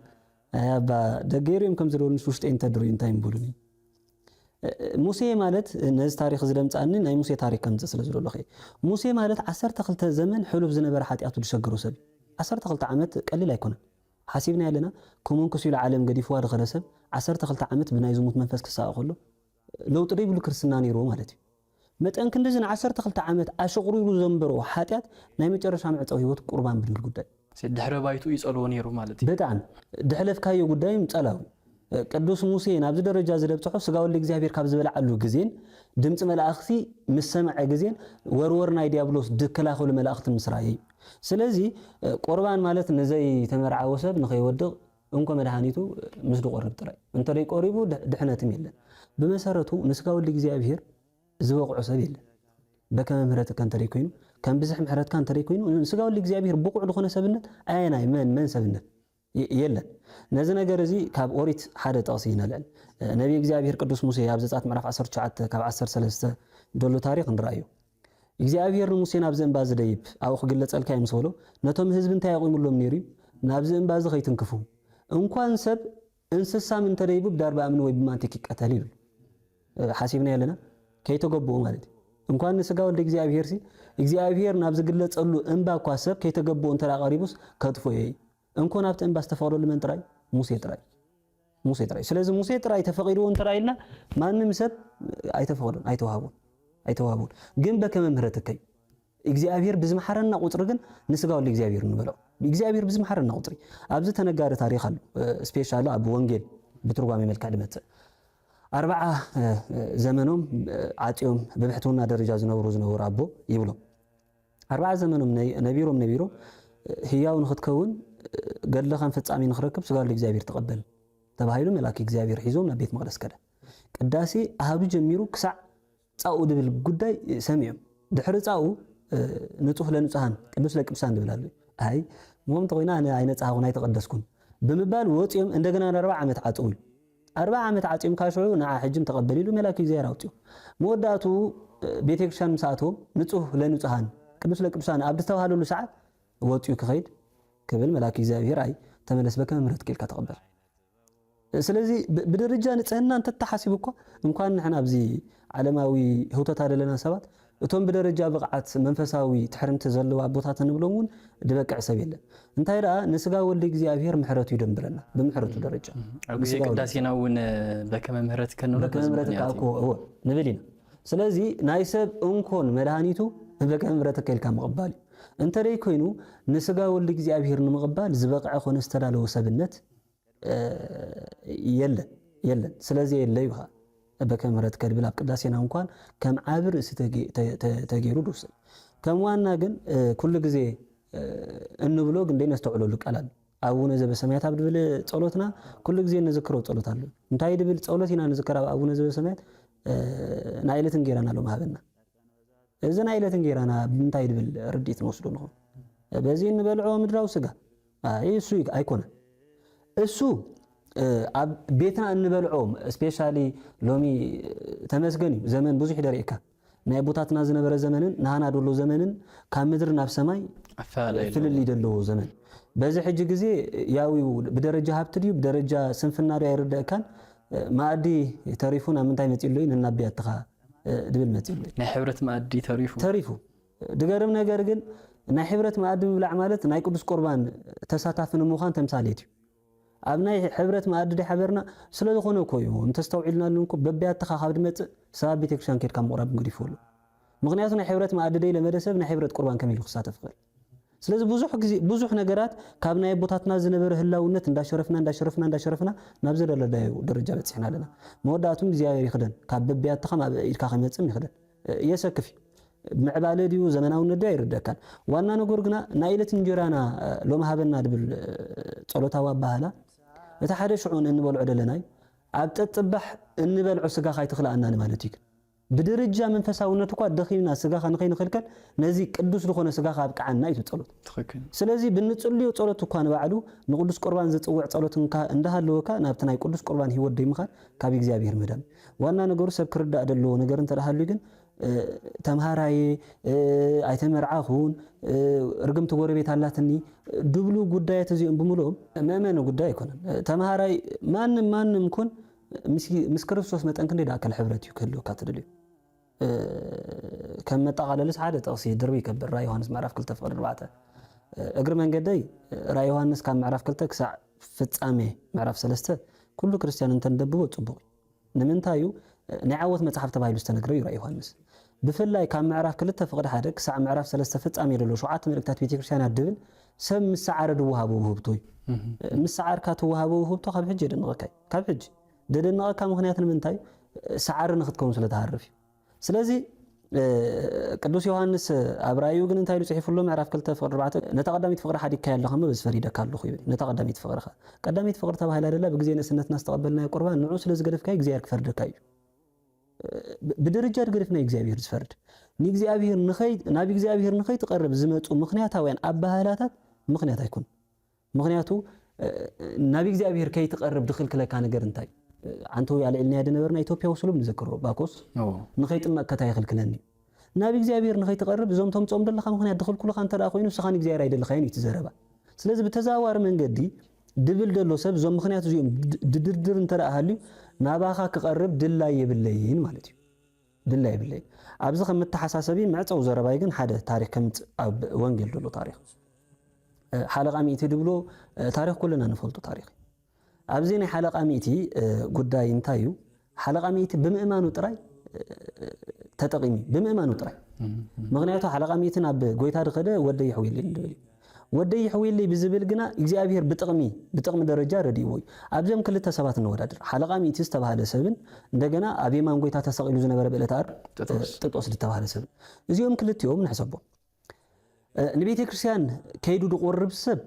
"ኣይ ኣባ፣ ደገይሩ እዮም ከም ዝደልዩንስ ውሽጠይ እንተድርዩ እንታይ ምበሉኒ?" እ፣ ሙሴ ማለት፣ ነዚ ታሪኽ እዚ ደምጻኒ ናይ ሙሴ ታሪኽ ከምጽእ ስለ ዝደለኹ እየ። ሙሴ ማለት ዓሰርተ ክልተ ዘመን ሕሉፍ ዝነበረ ሓጢኣቱ ዝሸገሮ ሰብ እዩ። ዓሰርተ ክልተ ዓመት ቀሊል ኣይኮነን። ሓሲብና ኣለና፣ ከመንኩስ ኢሉ ዓለም ገዲፍዋ ዝኸደ ሰብ ዓሰርተ ክልተ ዓመት ብናይ ዝሙት መንፈስ ክሳቐ ከሎ ለውጢ ዘይብሉ ክርስትና ነይርዎ ማለት እዩ። መጠን ክንድዚ ንዓሰርተ ክልተ ዓመት ኣሸቑሪሩ ዘንበሮ ሓጢኣት ናይ መጨረሻ መዕጸዊ ህይወት ቁርባን ብድብል ጉዳይ። ድሕረ ባይቱ ይጸልዎ ነይሩ ማለት እዩ። ብጣዕሚ ድሕለፍካዮ ጉዳይም ጸላዊ። ቅዱስ ሙሴ ናብዚ ደረጃ እዚ ደብጽሖ ስጋ ወልደ እግዚኣብሔር ካብ ዝበልዓሉ ግዜን ድምፂ መላእኽቲ ምስ ሰምዐ ግዜን ወርወር ናይ ዲያብሎስ ድከላኸሉ መላእኽቲ ምስ ረኣየ እዩ። ስለዚ ቁርባን ማለት ንዘይተመርዓወ ሰብ ንኸይወድቕ እንኮ መድሃኒቱ ምስ ድቆርብ ጥራይ። እንተደይ ቆሪቡ ድሕነትም የለን። ብመሰረቱ ንስጋ ወልደ እግዚኣብሔር ዝበቕዖ ሰብ የለን። በከመ ምህረትከ እንተደይ ኮይኑ፣ ከም ብዝሕ ምሕረትካ እንተደይ ኮይኑ፣ ንስጋ ወልደ እግዚኣብሔር ብቑዕ ዝኾነ ሰብነት ኣየናይ መን መን ሰብነት የለን። ነዚ ነገር እዚ ካብ ኦሪት ሓደ ጥቕሲ ነልዕል። ነቢይ እግዚኣብሔር ቅዱስ ሙሴ ኣብ ዘጸኣት ምዕራፍ ዓሰርተ ትሽዓተ ካብ ዓሰርተ ሰለስተ ደሎ ታሪኽ ንርኣዮ። እግዚኣብሔር ንሙሴ ናብዚ እምባ ዝደይብ ኣብኡ ክግለጸልካ እየ ምስ በሎ፣ ነቶም ህዝቢ እንታይ ኣቑሙሎም ነይሩ እዩ? ናብዚ እምባ እዚ ከይትንክፉ፣ እንኳን ሰብ እንስሳም እንተደይቡ ብዳርባ እምኒ ወይ ብማንቲክ ይቀተል ይብል። ሓሲብና ኣለና ከይተገብኡ ማለት እዩ። እንኳን ንስጋ ወልደ እግዚኣብሔር ሲ እግዚኣብሔር ናብ ዝግለጸሉ እምባ እኳ ሰብ ከይተገብኡ እንተ ቀሪቡስ ከጥፍኦ እዩ። እንኮ ናብቲ እምባ ዝተፈቕደሉ መን ጥራይ? ሙሴ ጥራይ። ሙሴ ጥራይ። ስለዚ ሙሴ ጥራይ ተፈቒድዎ እንተ ኢልና ማንም ሰብ ኣይተፈቕዶን ኣይተዋህቦን ኣይተዋህቦን። ግን በከመ ምህረትከ እዩ። እግዚኣብሔር ብዝመሓረና ቁፅሪ ግን ንስጋ ወልደ እግዚኣብሔር ንበሎ። እግዚኣብሔር ብዝመሓረና ቁፅሪ ኣብዚ ተነጋሪ ታሪኽ ኣሎ። ስፔሻሊ ኣብ ወንጌል ብትርጓሜ መልክዕ ድመፅእ ኣርባዓ ዘመኖም ዓፅዮም ብብሕትውና ደረጃ ዝነብሩ ዝነበሩ ኣቦ ይብሎም። ኣርባዓ ዘመኖም ነቢሮም ነቢሮም ህያው ንክትከውን ገድልኻን ፍጻሜ ንክረክብ ስጋ ወልደ እግዚኣብሔር ተቐበል ተባሂሉ መልኣክ እግዚኣብሔር ሒዞም ናብ ቤት መቕደስ ከደ። ቅዳሴ ኣሃዱ ጀሚሩ ክሳዕ ጻኡ ድብል ጉዳይ ሰሚዖም። ድሕሪ ጻኡ ንጹህ ለንጹሃን ቅዱስ ለቅዱሳን ድብል ኣሎ። ኣይ ሞም ተኮይና ኣነ ኣይነጻሃኹን ኣይተቀደስኩን ብምባል ወጽዮም እንደገና ንኣርባዓ ዓመት ዓጽውሉ። ኣርባዓ ዓመት ዓጽዮም ካሽዑ ንዓ ሕጅም ተቀበሊሉ መላኪ እግዚኣብሔር ኣውጽዮ። መወዳእቱ ቤተክርስትያን ምስ ኣተዎም ንጹህ ለንጹሃን ቅዱስ ለቅዱሳን ኣብ ዝተባሃለሉ ሰዓት ወጽዩ ክኸይድ ክብል መላኪ እግዚኣብሔር ኣይ ተመለስ በከመ ምሕረትከ ኢልካ ተቀበል። ስለዚ ብደረጃ ንጽህና እንተተሓሲቡ እኮ እንኳን ንሕና ኣብዚ ዓለማዊ ህውተታ ዘለና ሰባት እቶም ብደረጃ ብቕዓት መንፈሳዊ ትሕርምቲ ዘለዎ ኣቦታት እንብሎም እውን ድበቅዕ ሰብ የለን። እንታይ ደኣ ንስጋ ወልደ እግዚኣብሔር ምሕረቱ ይደንብረና ብምሕረቱ ደረጃ ኣብ ግዜ ቅዳሴና እውን በከመ ምሕረት ከንብሎ በከመ ምሕረት እኮ እዎ ንብል ኢና። ስለዚ ናይ ሰብ እንኮን መድሃኒቱ በከመ ምሕረት ከልካ ምቕባል እዩ። እንተደይ ኮይኑ ንስጋ ወልደ እግዚኣብሔር ንምቕባል ዝበቕዐ ኮነ ዝተዳለወ ሰብነት የለን የለን ስለዚ የለ ይብኻ በከመ ምሕረትከ ድብል ኣብ ቅዳሴና እንኳን ከም ዓቢ ርእሲ ተገይሩ ድውሰድ። ከም ዋና ግን ኩሉ ግዜ እንብሎ ግን ደይ ነስተውዕለሉ ቃል ኣሎ። ኣቡነ ዘበሰማያት ኣብ ድብል ጸሎትና ኩሉ ግዜ እንዝክሮ ጸሎት ኣሎ። እንታይ ድብል ጸሎት ኢና ንዝክር ኣብ ኣቡነ ዘበሰማያት? ናይ ዕለት እንጌራና ሎም ሃበና። እዚ ናይ ዕለት እንጌራና ብምንታይ ድብል ርድኢት ንወስዶ ንኾን? በዚ እንበልዖ ምድራዊ ስጋ እሱ ኣይኮነን። እሱ ኣብ ቤትና እንበልዖ ስፔሻሊ ሎሚ ተመስገን እዩ ዘመን ብዙሕ ደርእካ ናይ ኣቦታትና ዝነበረ ዘመንን ናህና ደሎ ዘመንን ካብ ምድሪ ናብ ሰማይ ፍልልይ ደለዎ ዘመን። በዚ ሕጂ ግዜ ያው ብደረጃ ሃብቲ ድዩ ብደረጃ ስንፍና ድዩ ኣይርደእካን። ማኣዲ ተሪፉ ናብ ምንታይ መፂኡ ኣሎ እዩ ነናብ ብያትኻ ድብል መፂኡ ኣሎ እዩ። ናይ ሕብረት ማኣዲ ተሪፉ ተሪፉ ድገርም ነገር ግን ናይ ሕብረት ማኣዲ ምብላዕ ማለት ናይ ቅዱስ ቁርባን ተሳታፊ ንምዃን ተምሳሌት እዩ። ኣብ ናይ ሕብረት ማኣዲ ሓበርና ስለ ዝኾነ እኮ እዩ እንተስተውዒልናሉ እኮ በቢያትኻ ካብ ድመፅእ ሰብ ኣብ ቤተክርስትያን ከድካ ምቑራብ ግዲፉ ኣሎ። ምክንያቱ ናይ ሕብረት ማኣዲ ደይ ለመደ ሰብ ናይ ሕብረት ቁርባን ከመይ ኢሉ ክሳተፍ ይኽእል? ስለዚ ብዙሕ ግዜ ብዙሕ ነገራት ካብ ናይ ኣቦታትና ዝነበረ ህላውነት እንዳሸረፍና እንዳሸረፍና እንዳሸረፍና ናብ ዘደለዳዩ ደረጃ በፂሕና ኣለና። መወዳእቱም እግዚኣብሔር ይኽደን ካብ በቢያትኻ ኣብ ኢድካ ከይመፅም ይኽደን። የሰክፍ እዩ። ምዕባለ ድዩ ዘመናውነት ድዩ ኣይርደእካን። ዋና ነገር ግና ናይ ዕለት እንጀራና ሎም ሃበና ድብል ጸሎታዊ ኣባህላ እቲ ሓደ ሽዑ እንበልዖ ደለናይ ኣብ ጠጥባሕ እንበልዖ ስጋኻ ኣይትኽልኣና ንማለት እዩ። ብደረጃ መንፈሳውነት እኳ ደኺምና ስጋኻ ንኸይንኽልከል ነዚ ቅዱስ ዝኾነ ስጋኻ ኣብቅዓና እዩ ጸሎት። ስለዚ ብንጽልዮ ጸሎት እኳ ንባዕሉ ንቅዱስ ቁርባን ዝጽውዕ ጸሎት እንዳሃለወካ ናብቲ ናይ ቅዱስ ቁርባን ህይወት ደይምኻድ ካብ እግዚኣብሔር ምህዳም። ዋና ነገሩ ሰብ ክርዳእ ደለዎ ነገር እንተደሃልዩ ግን ተምሃራየ ኣይተመርዓኹን ርግምቲ ጎረቤት ኣላትኒ ድብሉ ጉዳያት እዚኦም ብምልኦም መእመኒ ጉዳይ ኣይኮነን። ተምሃራይ ማንም ማንም ኩን ምስ ክርስቶስ መጠን ክንደይ ደኣከል ሕብረት እዩ ክህልወካ ትደልዩ። ከም መጠቓለልስ ሓደ ጥቕሲ ድርቢ ይከብር ራ ዮሃንስ ምዕራፍ ክልተ ፍቕሪ ኣርባዕተ እግሪ መንገደይ ራ ዮሃንስ ካብ ምዕራፍ ክልተ ክሳዕ ፍጻሜ ምዕራፍ ሰለስተ ኩሉ ክርስትያን እንተንደብቦ ጽቡቕ እዩ። ንምንታይ እዩ ናይ ዓወት መጽሓፍ ተባሂሉ ዝተነግረ እዩ ራእይ ዮሃንስ። ብፍላይ ካብ ምዕራፍ ክልተ ፍቕዲ ሓደ ክሳዕ ምዕራፍ ሰለስተ ፍጻሜ ዘሎ ሸውዓተ መልእክታት ቤተክርስትያናት ድብል ሰብ ምስ ሰዓረ ድወሃቦ ውህብቶ እዩ። ምስ ሰዓርካ ትወሃቦ ውህብቶ ካብ ሕጂ የደንቐካ እዩ። ካብ ሕጂ ደደንቐካ ምኽንያት ንምንታይ? ሰዓሪ ንኽትከውን ስለ ትሃርፍ እዩ። ስለዚ ቅዱስ ዮሃንስ ኣብ ራእዩ ግን እንታይ ኢሉ ጽሒፉ ኣሎ? ምዕራፍ ክልተ ፍቕዲ ኣርባዕተ፣ ነታ ቀዳሚት ፍቕሪ ሓዲግካያ ኣለኻ እሞ በዚ ፈሪደካ ኣለኹ ይብል። ነታ ቀዳሚት ፍቕርኻ፣ ቀዳሚት ፍቕሪ ተባሂላ ደላ ብግዜ ንእስነትና ዝተቐበልናዮ ቁርባን ንዑ ስለ ዝገደፍካዮ እግዚኣብሔር ክፈርደካ እዩ። ብደረጃ ድገደፍና እዩ እግዚኣብሔር ዝፈርድ። ንእግዚኣብሔር ንኸይ ናብ እግዚኣብሔር ንኸይትቐርብ ዝመጹ ምኽንያታውያን ኣባህላታት ምኽንያት ኣይኮኑን። ምኽንያቱ ናብ እግዚኣብሔር ከይትቐርብ ድኽልክለካ ነገር እንታይ? ዓንተው ኣልዒልናዮ ድነበርና ኢትዮጵያዊ ስሉብ ንዘክሮ ባኮስ ንኸይጥመቕ ከታይ ይኽልክለኒ? ናብ እግዚኣብሔር ንኸይትቐርብ እዞም ተምጽኦም ደለኻ ምኽንያት ድኽልክሉኻ እንተ ደኣ ኮይኑ ንስኻ ንእግዚኣብሔር ኣይደለኻዮን እዩ እቲ ዘረባ። ስለዚ ብተዘዋዋሪ መንገዲ ድብል ደሎ ሰብ እዞም ምኽንያት እዚኦም ድድርድር እንተ ደኣ ሃልዩ ናባኻ ክቐርብ ድላይ የብለይን ማለት እዩ። ድላ የብለይን። ኣብዚ ከም መተሓሳሰቢ መዕጸዊ ዘረባይ ግን ሓደ ታሪኽ ከምጽእ ኣብ ወንጌል ዘሎ ታሪኽ ሓለቓ ሚእቲ ድብሎ ታሪኽ ኩልና ንፈልጦ ታሪኽ። ኣብዚ ናይ ሓለቓ ሚእቲ ጉዳይ እንታይ እዩ? ሓለቓ ሚእቲ ብምእማኑ ጥራይ ተጠቒሙ እዩ። ብምእማኑ ጥራይ። ምኽንያቱ ሓለቓ ሚእቲ ናብ ጎይታ ድኸደ ወደይ ይሕውየለይ ድብል እዩ። ወደይ ይሕውየለይ ብዝብል ግና እግዚኣብሔር ብጥቕሚ ብጥቕሚ ደረጃ ረድእዎ እዩ። ኣብዚኦም ክልተ ሰባት ነወዳድር። ሓለቓ ሚእቲ ዝተባህለ ሰብን እንደገና ኣብ የማን ጎይታ ተሰቒሉ ዝነበረ ብዕለተ ዓርብ ጥጦስ ዝተባህለ ሰብን እዚኦም ክልቲኦም ንሕሰቦም። ንቤተ ክርስቲያን ከይዱ ድቆርብ ሰብ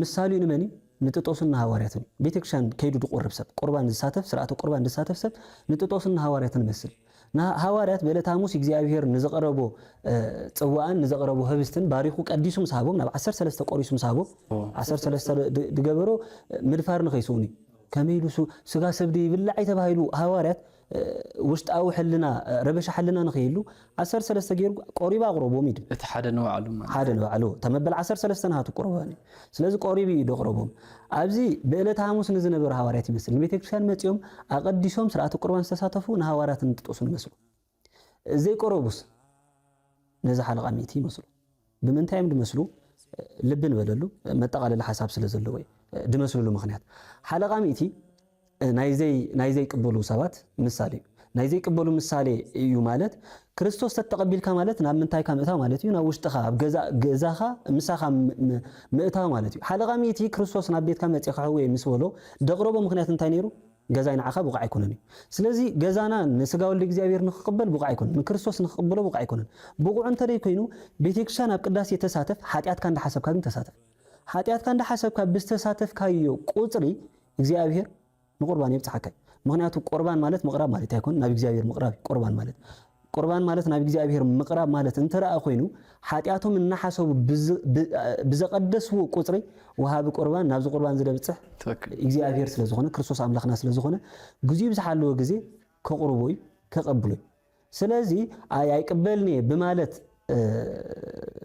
ምሳሌኡ ንመን እዩ? ንጥጦስን ንሃዋርያትን እዩ። ቤተ ክርስቲያን ከይዱ ድቆርብ ሰብ ቁርባን ዝሳተፍ ስርዓተ ቁርባን ዝሳተፍ ሰብ ንጥጦስን ንሃዋርያትን ይመስል። ንሃዋርያት ብዕለተ ሓሙስ እግዚኣብሔር ንዘቕረቦ ጽዋእን ንዘቕረቦ ህብስትን ባሪኹ ቀዲሱ ምስ ሃቦም ናብ ዓሰርተ ሰለስተ ቆሪሱ ምስ ሃቦም ዓሰርተ ሰለስተ ድገበሮ ምድፋር ንኸይስኡን እዩ። ከመይ ኢሉ ስጋ ሰብ ድዩ ይብላዕ ተባሂሉ ሃዋርያት ውሽጣዊ ሕልና ረበሻ ሕልና ንኸይህሉ ዓሰርተ ሰለስተ ገይሩ ቆሪባ ኣቕረቦም እዩ። እቲ ሓደ ንባዕሉ ማለት ሓደ ንባዕሉ ተመበል ዓሰርተ ሰለስተ ናሃቱ ቁርባን እዩ። ስለዚ ቆሪቡ እዩ ደቕረቦም። ኣብዚ ብዕለተ ሓሙስ ንዝነበሩ ሃዋርያት ይመስል ንቤተ ክርስቲያን መጺኦም ኣቐዲሶም ስርዓተ ቁርባን ዝተሳተፉ ንሃዋርያት ንጥጦስ ንመስሉ። ዘይቆረቡስ ነዚ ሓለቓ ሚእቲ ይመስሉ። ብምንታይ እዮም ድመስሉ? ልቢ ንበለሉ መጠቓለሊ ሓሳብ ስለ ዘለዎ እዩ ድመስሉሉ ምኽንያት። ሓለቓ ሚእቲ ናይ ዘይቅበሉ ሰባት ምሳሌ እዩ። ናይ ዘይቅበሉ ምሳሌ እዩ ማለት ክርስቶስ ተተቐቢልካ ማለት ናብ ምንታይካ ምእታው ማለት እዩ? ናብ ውሽጥኻ ኣብ ገዛኻ ምሳኻ ምእታው ማለት እዩ። ሓለቓ ሚእቲ ክርስቶስ ናብ ቤትካ መፂእ ክሕውየ ምስ በሎ ደቕረቦ ምኽንያት እንታይ ነይሩ? ገዛይ ንዓኻ ብቑዕ ኣይኮነን እዩ። ስለዚ ገዛና ንስጋ ወልደ እግዚኣብሔር ንክቕበል ብቑዕ ኣይኮነን፣ ንክርስቶስ ንክቕበሎ ብቑዕ ኣይኮነን። ብቑዕ እንተደይ ኮይኑ ቤተክርስትያን ኣብ ቅዳሴ ተሳተፍ፣ ሓጢኣትካ እንዳሓሰብካ ግን ተሳተፍ። ሓጢኣትካ እንዳሓሰብካ ብዝተሳተፍካዮ ቁፅሪ እግዚኣብሔር ንቁርባን የብፅሓካ እዩ። ምክንያቱ ቁርባን ማለት ምቕራብ ማለት ኣይኮን፣ ናብ እግዚኣብሔር ምቕራብ እዩ ቁርባን ማለት። ቁርባን ማለት ናብ እግዚኣብሔር ምቕራብ ማለት እንተ ደኣ ኮይኑ፣ ሓጢኣቶም እናሓሰቡ ብዝ-፣ ብ-፣ ብዘቐደስዎ ቁጽሪ ወሃቢ ቁርባን ናብዚ ቁርባን ዝደብጽሕ ትክክል። እግዚኣብሔር ስለ ዝኾነ፣ ክርስቶስ ኣምላኽና ስለ ዝኾነ፣ ግዚኡ ብዝሓለወ ግዜ ከቕርቦ እዩ፣ ከቐብሎ እዩ። ስለዚ ኣይ-፣ ኣይቅበልን'የ ብማለት፣ እ፣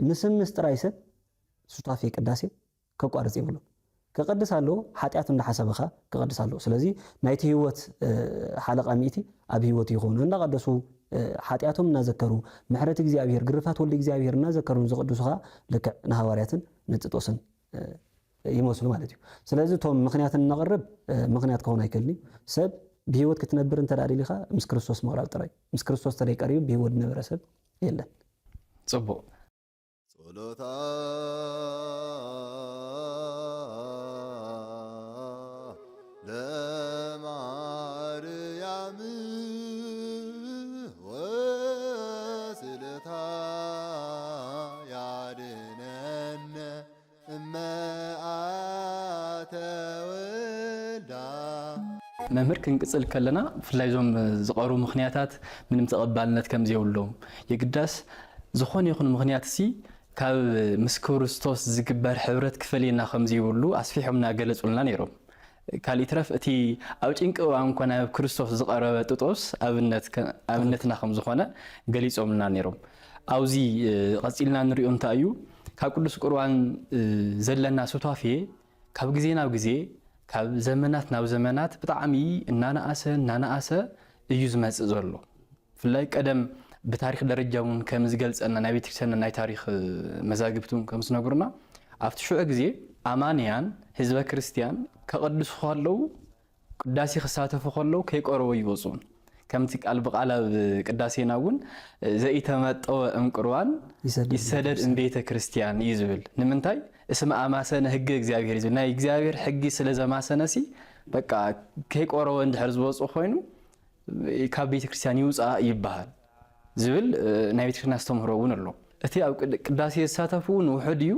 ምስምስ ጥራይ ሰብ ሱታፌ ቅዳሴ ከቋርጽ የብሉን። ክቐድስ ኣለዎ፣ ሓጢኣቱ እንዳሓሰበ ኸኣ ክቐድስ ኣለዎ። ስለዚ ናይቲ ህይወት፣ እ፣ ሓለቓ ሚእቲ ኣብ ህይወቱ ይኾኑ። እንዳቐደሱ፣ እ፣ ሓጢኣቶም እናዘከሩ፣ ምሕረት እግዚኣብሔር፣ ግርፋት ወልደ እግዚኣብሔር እናዘከሩ ንዝቕድሱ ኸኣ ልክዕ ንሃዋርያትን ንጥጦስን፣ እ፣ ይመስሉ ማለት እዩ። ስለዚ እቶም ምኽንያት እነቕርብ፣ እ፣ ምኽንያት ክኸውን ኣይክእልን እዩ። ሰብ ብህይወት ክትነብር እንተ ደኣ ደሊኻ ምስ ክርስቶስ ምቕራብ ጥራይ። ምስ ክርስቶስ ተደይ ቀሪቡ ብህይወት ዝነበረ ሰብ የለን። ጽቡቕ። ጸሎታ ለማርያም ወስእለታ ያድነነ እመ አተወልዳ። መምህር፣ ክንቅጽል ከለና፣ ብፍላይ እዞም ዝቐርቡ ምኽንያታት ምንም ተቐባልነት ከም ዘይብሎም፣ የግዳስ ዝኾነ ይኹን ምኽንያት ሲ ካብ ምስ ክርስቶስ ዝግበር ሕብረት ክፈልየና ከም ዘይብሉ ኣስፊሖም እናገለጹልና ነይሮም። ካልእ ይትረፍ፣ እቲ ኣብ ጭንቂ እዋን እንኳ ናብ ክርስቶስ ዝቐረበ ጥጦስ ኣብነት ከ-፣ ኣብነትና ከም ዝኾነ ገሊጾምልና ነይሮም። ኣብዚ፣ እ፣ ቀጺልና ንሪኦ እንታይ እዩ፣ ካብ ቅዱስ ቁርባን፣ እ፣ ዘለና ሱታፌ ካብ ግዜ ናብ ግዜ፣ ካብ ዘመናት ናብ ዘመናት ብጣዕሚ እናነኣሰ፣ እናነኣሰ እዩ ዝመጽእ ዘሎ። ብፍላይ ቀደም ብታሪኽ ደረጃ እውን ከም ዝገልጸና፣ ናይ ቤተክርስትያንና ናይ ታሪኽ መዛግብቲ እውን ከም ዝነግሩና፣ ኣብቲ ሽዑ ግዜ ኣማንያን ህዝበ ክርስትያን ከቐድሱ ከለዉ፣ ቅዳሴ ክሳተፉ ከለዉ ከይቆረቡ ኣይወጹን። ከምቲ ቃል ብቃል ኣብ ቅዳሴና እውን "ዘኢተመጠወ እምቅርባን ይሰደድ ይሰደድ እምቤተ ክርስቲያን" እዩ ዝብል። ንምንታይ? "እስመ አማሰነ ህገ እግዚአብሔር" እዩ ዝብል። ናይ እግዚኣብሔር ሕጊ ስለ ዘማሰነሲ፣ በቃ፣ ከይቆረወ እንድሕር ዝወፅእ ኮይኑ፣ ካብ ቤተ ክርስቲያን ይውፃእ ይበሃል ዝብል፣ እ፣ ናይ ቤተ ክርስቲያን ኣስተምህሮ እውን ኣሎ። እቲ ኣብ ቅድ-፣ ቅዳሴ ዝሳተፍ እውን ውሑድ እዩ።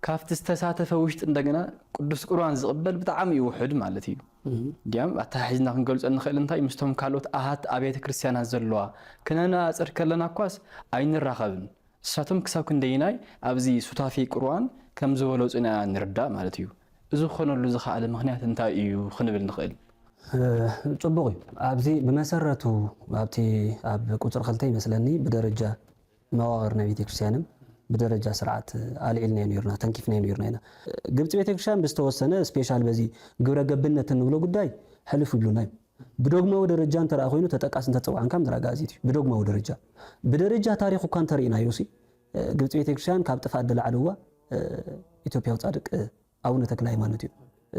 ካብቲ ዝተሳተፈ ውሽጢ እንደገና ቅዱስ ቁርባን ዝቕበል ብጣዕሚ እዩ ውሑድ ማለት እዩ። እንዲያም ኣተሓሒዝና ክንገልጾ እንኽእል እንታይ ምስቶም ካልኦት ኣሃት ኣብያተ ክርስቲያናት ዘለዋ ክነነጻጽር ከለና እኳስ ኣይንራኸብን። እሳቶም ክሳብ ክንደይናይ ኣብዚ ሱታፌ ቁርባን ከም ዝበለጹ ኢና ንርዳእ ማለት እዩ። እዚ ክኾነሉ ዝኸኣለ ምኽንያት እንታይ እዩ ክንብል ንኽእል? እ፣ ጽቡቕ እዩ። ኣብዚ ብመሰረቱ ኣብቲ ኣብ ቁጽሪ ክልተ ይመስለኒ ብደረጃ መዋቕር ናይ ቤተክርስትያንም ብደረጃ ስርዓት ኣልዒልናዮ ነይርና፣ ተንኪፍናዮ ነይርና ኢና። ግብጺ ቤተክርስትያን ብዝተወሰነ ስፔሻል በዚ ግብረ ገብነት እንብሎ ጉዳይ ሕልፍ ይብሉና እዮም። ብዶግማዊ ደረጃ እንተ ደኣ ኮይኑ ተጠቃስን ተጸዋዕን ካብ ምድረ ኣጋዚት እዩ። ብዶግማዊ ደረጃ። ብደረጃ ታሪኽ እኳ እንተ ርኢናዮ ሲ፣ ግብጺ ቤተክርስትያን ካብ ጥፍኣት ደላዕልዋ ኢትዮጵያዊ ጻድቅ ኣቡነ ተክለ ሃይማኖት እዩ።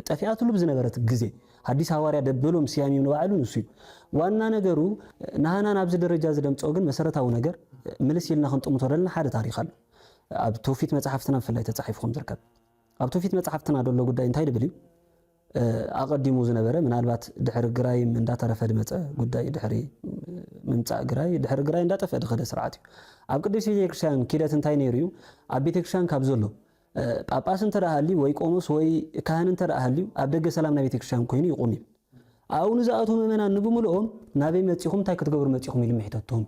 ጠፊኣትሉ ብዝነበረት ግዜ ሓዲስ ሃዋርያ ደበሎም ስያሜ ንባዕሉ ንሱ እዩ። ዋና ነገሩ ናህና ናብዚ ደረጃ እዚ ደምፅኦ ግን መሰረታዊ ነገር ምልስ ኢልና ክንጥምቶ ዘለና ሓደ ታሪኽ ኣሎ። ኣብ ትውፊት መፅሓፍትና ብፍላይ ተፃሒፉ ከም ዝርከብ። ኣብ ትውፊት መፅሓፍትና ደሎ ጉዳይ እንታይ ድብል እዩ? ኣቐዲሙ ዝነበረ ምናልባት ድሕሪ ግራይም እንዳተረፈ ድመፀ ጉዳይ ድሕሪ ምምፃእ ግራይ ድሕሪ ግራይ እንዳጠፍአ ድኸደ ስርዓት እዩ። ኣብ ቅድስት ቤተክርስትያን ኪደት እንታይ ነይሩ እዩ? ኣብ ቤተክርስትያን ካብ ዘሎ ጳጳስ እንተ ደኣ ሃልዩ ወይ ቆሞስ ወይ ካህን እንተ ደኣ ሃልዩ ኣብ ደገ ሰላም ናይ ቤተክርስትያን ኮይኑ ይቑም እዩ። ኣብኡ ንዝኣትዉ ምእመናን ንብምልኦም ናበይ መጺኹም እንታይ ክትገብሩ መጺኹም ኢሉ ምሒተቶም።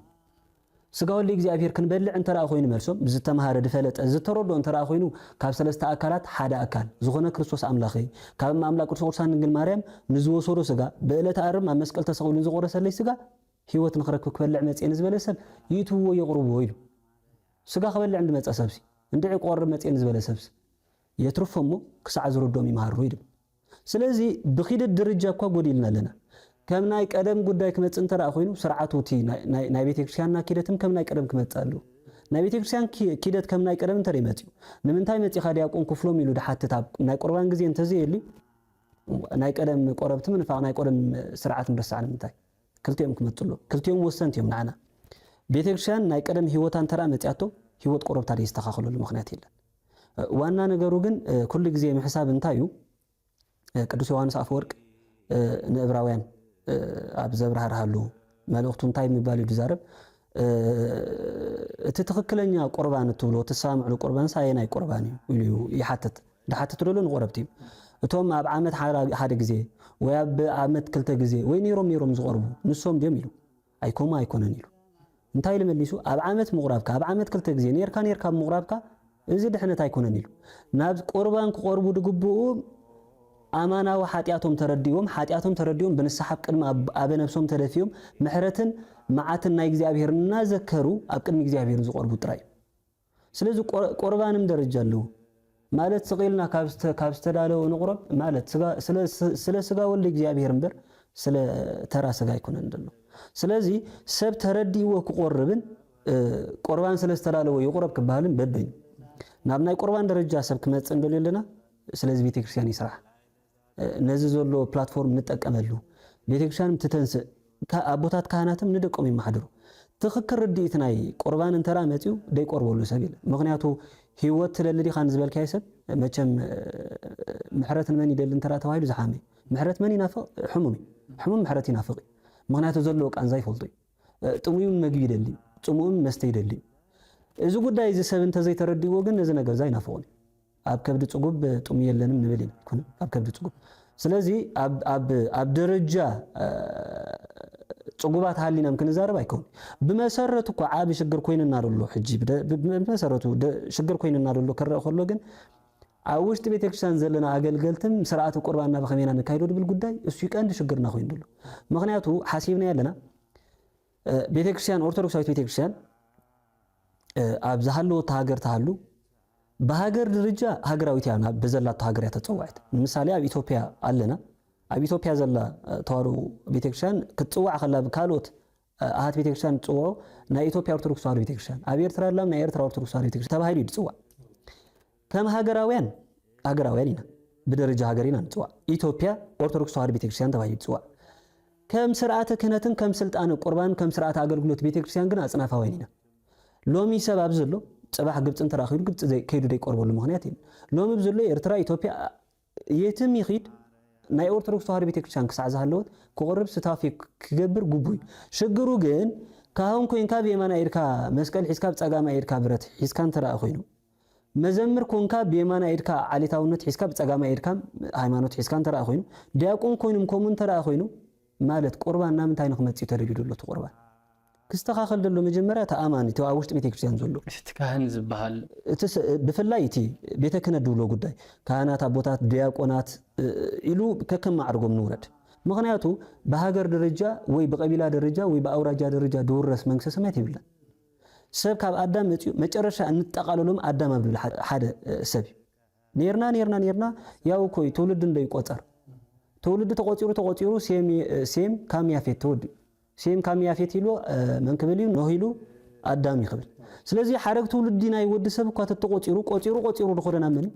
ስጋ ወልደ እግዚኣብሔር ክንበልዕ እንተ ደኣ ኮይኑ መልሶም ብዝተምሃረ ድፈለጠ ዝተረድኦ እንተ ደኣ ኮይኑ ካብ ሰለስተ ኣካላት ሓደ ኣካል ዝኾነ ክርስቶስ ኣምላኸይ ካብ ኣምላክ ቅዱስ ቅዱሳን ድንግል ማርያም ንዝወሰዶ ስጋ ብዕለተ ኣርብ ኣብ መስቀል ተሰቒሉ ንዝቆረሰለይ ስጋ ህይወት ንኽረክብ ክበልዕ መጽየ ንዝበለ ሰብ ይእትውዎ የቕርብዎ ኢሉ። ስጋ ክበልዕ እንድመጸ ሰብሲ እንድዒ ክቆርብ መጽየ ንዝበለ ሰብሲ የትርፎ እሞ ክሳዕ ዝረድኦም ይምሃሩ ይብል። ስለዚ ብኺደት ደረጃ እኳ ጎዲልና ኣለና። ከም ናይ ቀደም ጉዳይ ክመጽእ እንተ ደኣ ኮይኑ ስርዓቱ እቲ ናይ- ናይ- ናይ ቤተክርስትያንና ኪደትም ከም ናይ ቀደም ክመጽእ ኣለዎ። ናይ ቤተክርስትያን ኪ- ኪደት ከም ናይ ቀደም እንተ መጽኡ ንምንታይ መጺኻ ዲያቆን ክፍሎም ኢሉ ድሓትት ኣብ ናይ ቁርባን ግዜ እንተዘየልዩ ናይ ቀደም ቆረብቲ ምንፋቕ ናይ ቀደም ስርዓት ምርሳዕ ንምንታይ? ክልቲኦም ክመጽሉ ክልቲኦም ወሰንቲ እዮም ንዓና። ቤተክርስትያን ናይ ቀደም ህይወታ እንተ መጽያቶ ህይወት ቆረብታ ደይስተኻኸለሉ ምኽንያት የለን። ዋና ነገሩ ግን ኩሉ ግዜ ምሕሳብ እንታይ እዩ? ቅዱስ ዮሃንስ ኣፈወርቅ ንእብራውያን ኣብ ዘብራህርሃሉ መልእኽቱ እንታይ ምባል እዩ ዝዛረብ? እቲ ትኽክለኛ ቁርባን እትብሎ እትሰማምዕሉ ቁርባንስ ኣየናይ ቁርባን እዩ ኢሉ ይሓትት። ድሓትት ደሎ ንቆረብቲ እዩ። እቶም ኣብ ዓመት ሓደ ግዜ ወይ ኣብ ዓመት ክልተ ግዜ ወይ ነይሮም ነይሮም ዝቆርቡ ንሶም ድዮም ኢሉ ኣይኮሙ ኣይኮነን ኢሉ። እንታይ ኢሉ መሊሱ? ኣብ ዓመት ምቑራብካ ኣብ ዓመት ክልተ ግዜ ነይርካ ነይርካ ብምቑራብካ እዚ ድሕነት ኣይኮነን ኢሉ። ናብ ቁርባን ክቆርቡ ድግብኡ ኣማናዊ ሓጢኣቶም ተረዲዎም ሓጢኣቶም ተረዲዎም ብንስሓ ኣብ ቅድሚ ኣበ ነብሶም ተደፊኦም ምሕረትን መዓትን ናይ እግዚኣብሔር እናዘከሩ ኣብ ቅድሚ እግዚኣብሔር ዝቆርቡ ጥራይ እዩ። ስለዚ ቁርባንም ደረጃ ኣለዎ ማለት ስቕ ኢልና ካብ ዝተዳለወ ንቑረብ ማለት ስለ ስጋ ወልድ እግዚኣብሔር እምበር ስለ ተራ ስጋ ኣይኮነን ዘሎ። ስለዚ ሰብ ተረዲእዎ ክቆርብን ቁርባን ስለ ዝተዳለወ ይቑረብ ክበሃልን በበይኑ ናብ ናይ ቁርባን ደረጃ ሰብ ክመፅእ እንደልዮ ኣለና። ስለዚ ቤተክርስትያን ይስራሕ። ነዚ ዘሎ ፕላትፎርም ንጠቀመሉ። ቤተክርስትያንም ትተንስእ፣ ኣቦታት ካህናትም ንደቆም ይመሓድሩ። ትኽክል ርድኢት ናይ ቁርባን እንተራ መፅዩ ደይቆርበሉ ሰብ የለ። ምክንያቱ ህይወት ትደሊ ዲኻ ንዝበልካዮ ሰብ መቸም ምሕረት ንመን ይደሊ እንተራ ተባሂሉ ዝሓመ ምሕረት መን ይናፍቕ? ሕሙም እዩ። ሕሙም ምሕረት ይናፍቕ እዩ። ምክንያቱ ዘለዎ ቃንዛ ይፈልጦ እዩ። ጥሙዩም መግቢ ይደሊ፣ ፅሙኡም መስተ ይደሊ። እዚ ጉዳይ እዚ ሰብ እንተዘይተረዲእዎ ግን ነዚ ነገር እዚ ኣይናፍቑን እዩ። ኣብ ከብዲ ፅጉብ ጥሙ የለንም ንብል ኢና። ኣይኮነን፣ ኣብ ከብዲ ፅጉብ። ስለዚ ኣብ ደረጃ ፅጉባት ሃሊናም ክንዛረብ ኣይከውን። ብመሰረቱ እኮ ዓቢ ሽግር ኮይንና ደሎ ሕጂ ብመሰረቱ ሽግር ኮይንና ደሎ ክረአ ከሎ ግን ኣብ ውሽጢ ቤተክርስትያን ዘለና ኣገልገልትን ስርዓተ ቁርባንና ብኸመይና ነካይዶ ድብል ጉዳይ እሱ ቀንዲ ሽግርና ኮይኑ ደሎ። ምክንያቱ ሓሲብና ኣለና ቤተክርስትያን ኦርቶዶክሳዊት ቤተክርስትያን ኣብ ዝሃለወቶ ሃገር ትሃሉ ብሃገር ደረጃ ሃገራዊት እያ ናብ በዘላቶ ሃገር እያ ተፀዋዒት። ንምሳሌ ኣብ ኢትዮጵያ ኣለና። ኣብ ኢትዮጵያ ዘላ ተዋህዶ ቤተክርስትያን ክትፅዋዕ ከላ ብካልኦት ኣሃት ቤተክርስትያን ትፅውዖ ናይ ኢትዮጵያ ኦርቶዶክስ ተዋህዶ ቤተክርስትያን ኣብ ኤርትራ ኣላ ናይ ኤርትራ ኦርቶዶክስ ተዋህዶ ቤተክርስትያን ተባሂሉ እዩ ዝፅዋዕ። ከም ሃገራውያን ሃገራውያን ኢና ብደረጃ ሃገር ኢና ንፅዋዕ። ኢትዮጵያ ኦርቶዶክስ ተዋህዶ ቤተክርስትያን ተባሂሉ እዩ ዝፅዋዕ። ከም ስርዓተ ክህነትን ከም ስልጣነ ቁርባን ከም ስርዓተ ኣገልግሎት ቤተክርስትያን ግን ኣጽናፋውያን ኢና። ሎሚ ሰብ ኣብዚ ዘሎ ጽባሕ ግብጺ እንተረኺቡ ግብጺ ዘይ- ከይዱ ዘይቆርበሉ ምኽንያት የለን። ሎሚ ኣብዚ ዘሎ ኤርትራ፣ ኢትዮጵያ፣ የትም ይኺድ ናይ ኦርቶዶክስ ተዋህዶ ቤተክርስትያን ክሳዕ ዝሃለወት ክቆርብ ስታፌ ክገብር ግቡእ እዩ። ሽግሩ ግን ካህን ኮይንካ ብየማና ኢድካ መስቀል ሒዝካ ብጸጋማ ኢድካ ብረት ሒዝካ እንተረኣ ኮይኑ፣ መዘምር ኮንካ ብየማና ኢድካ ዓሌታውነት ሒዝካ ብጸጋማ ኢድካ ሃይማኖት ሒዝካ እንተረኣ ኮይኑ፣ ዲያቆን ኮይኑም ከምኡ እንተረኣ ኮይኑ፣ ማለት ቁርባን ናብ ምንታይ ንክመጽእ ተደልዩ ዘሎ እቲ ቁርባን ክስተኻኸል ዘሎ መጀመርያ እቲ ኣማኒ እቲ ኣብ ውሽጢ ቤተክርስትያን ዘሎ እቲ ካህን ዝበሃል እቲ ስ- ብፍላይ እቲ ቤተ ክህነት ድብሎ ጉዳይ ካህናት ኣቦታት ዲያቆናት እ- ኢሉ ከከም ማዕርጎም ንውረድ። ምኽንያቱ ብሃገር ደረጃ ወይ ብቀቢላ ደረጃ ወይ ብኣውራጃ ደረጃ ድውረስ መንግስተ ሰማያት የብለን። ሰብ ካብ ኣዳም መፅኡ መጨረሻ እንጠቃለሎም ኣዳም ኣብ ድብል ሓደ- ሓደ እ፣ ሰብ እዩ። ኔርና ኔርና ኔርና ያው እኮ እዩ ትውልድ እንዶ ይቆፀር። ትውልድ ተቆፂሩ ተቆፂሩ ሴም እ፣ ሴም ካም ያፌት ተወዲኡ። ሴም ካም ያፌት ኢሉ እ፣ መን ክብል እዩ? ኖህ ኢሉ ኣዳም እዩ ክብል። ስለዚ ሓረግ ትውልዲ ናይ ወዲ ሰብ እኳ ተተቆፂሩ ቆፂሩ ቆፂሩ ድኾደ ናብ መን እዩ?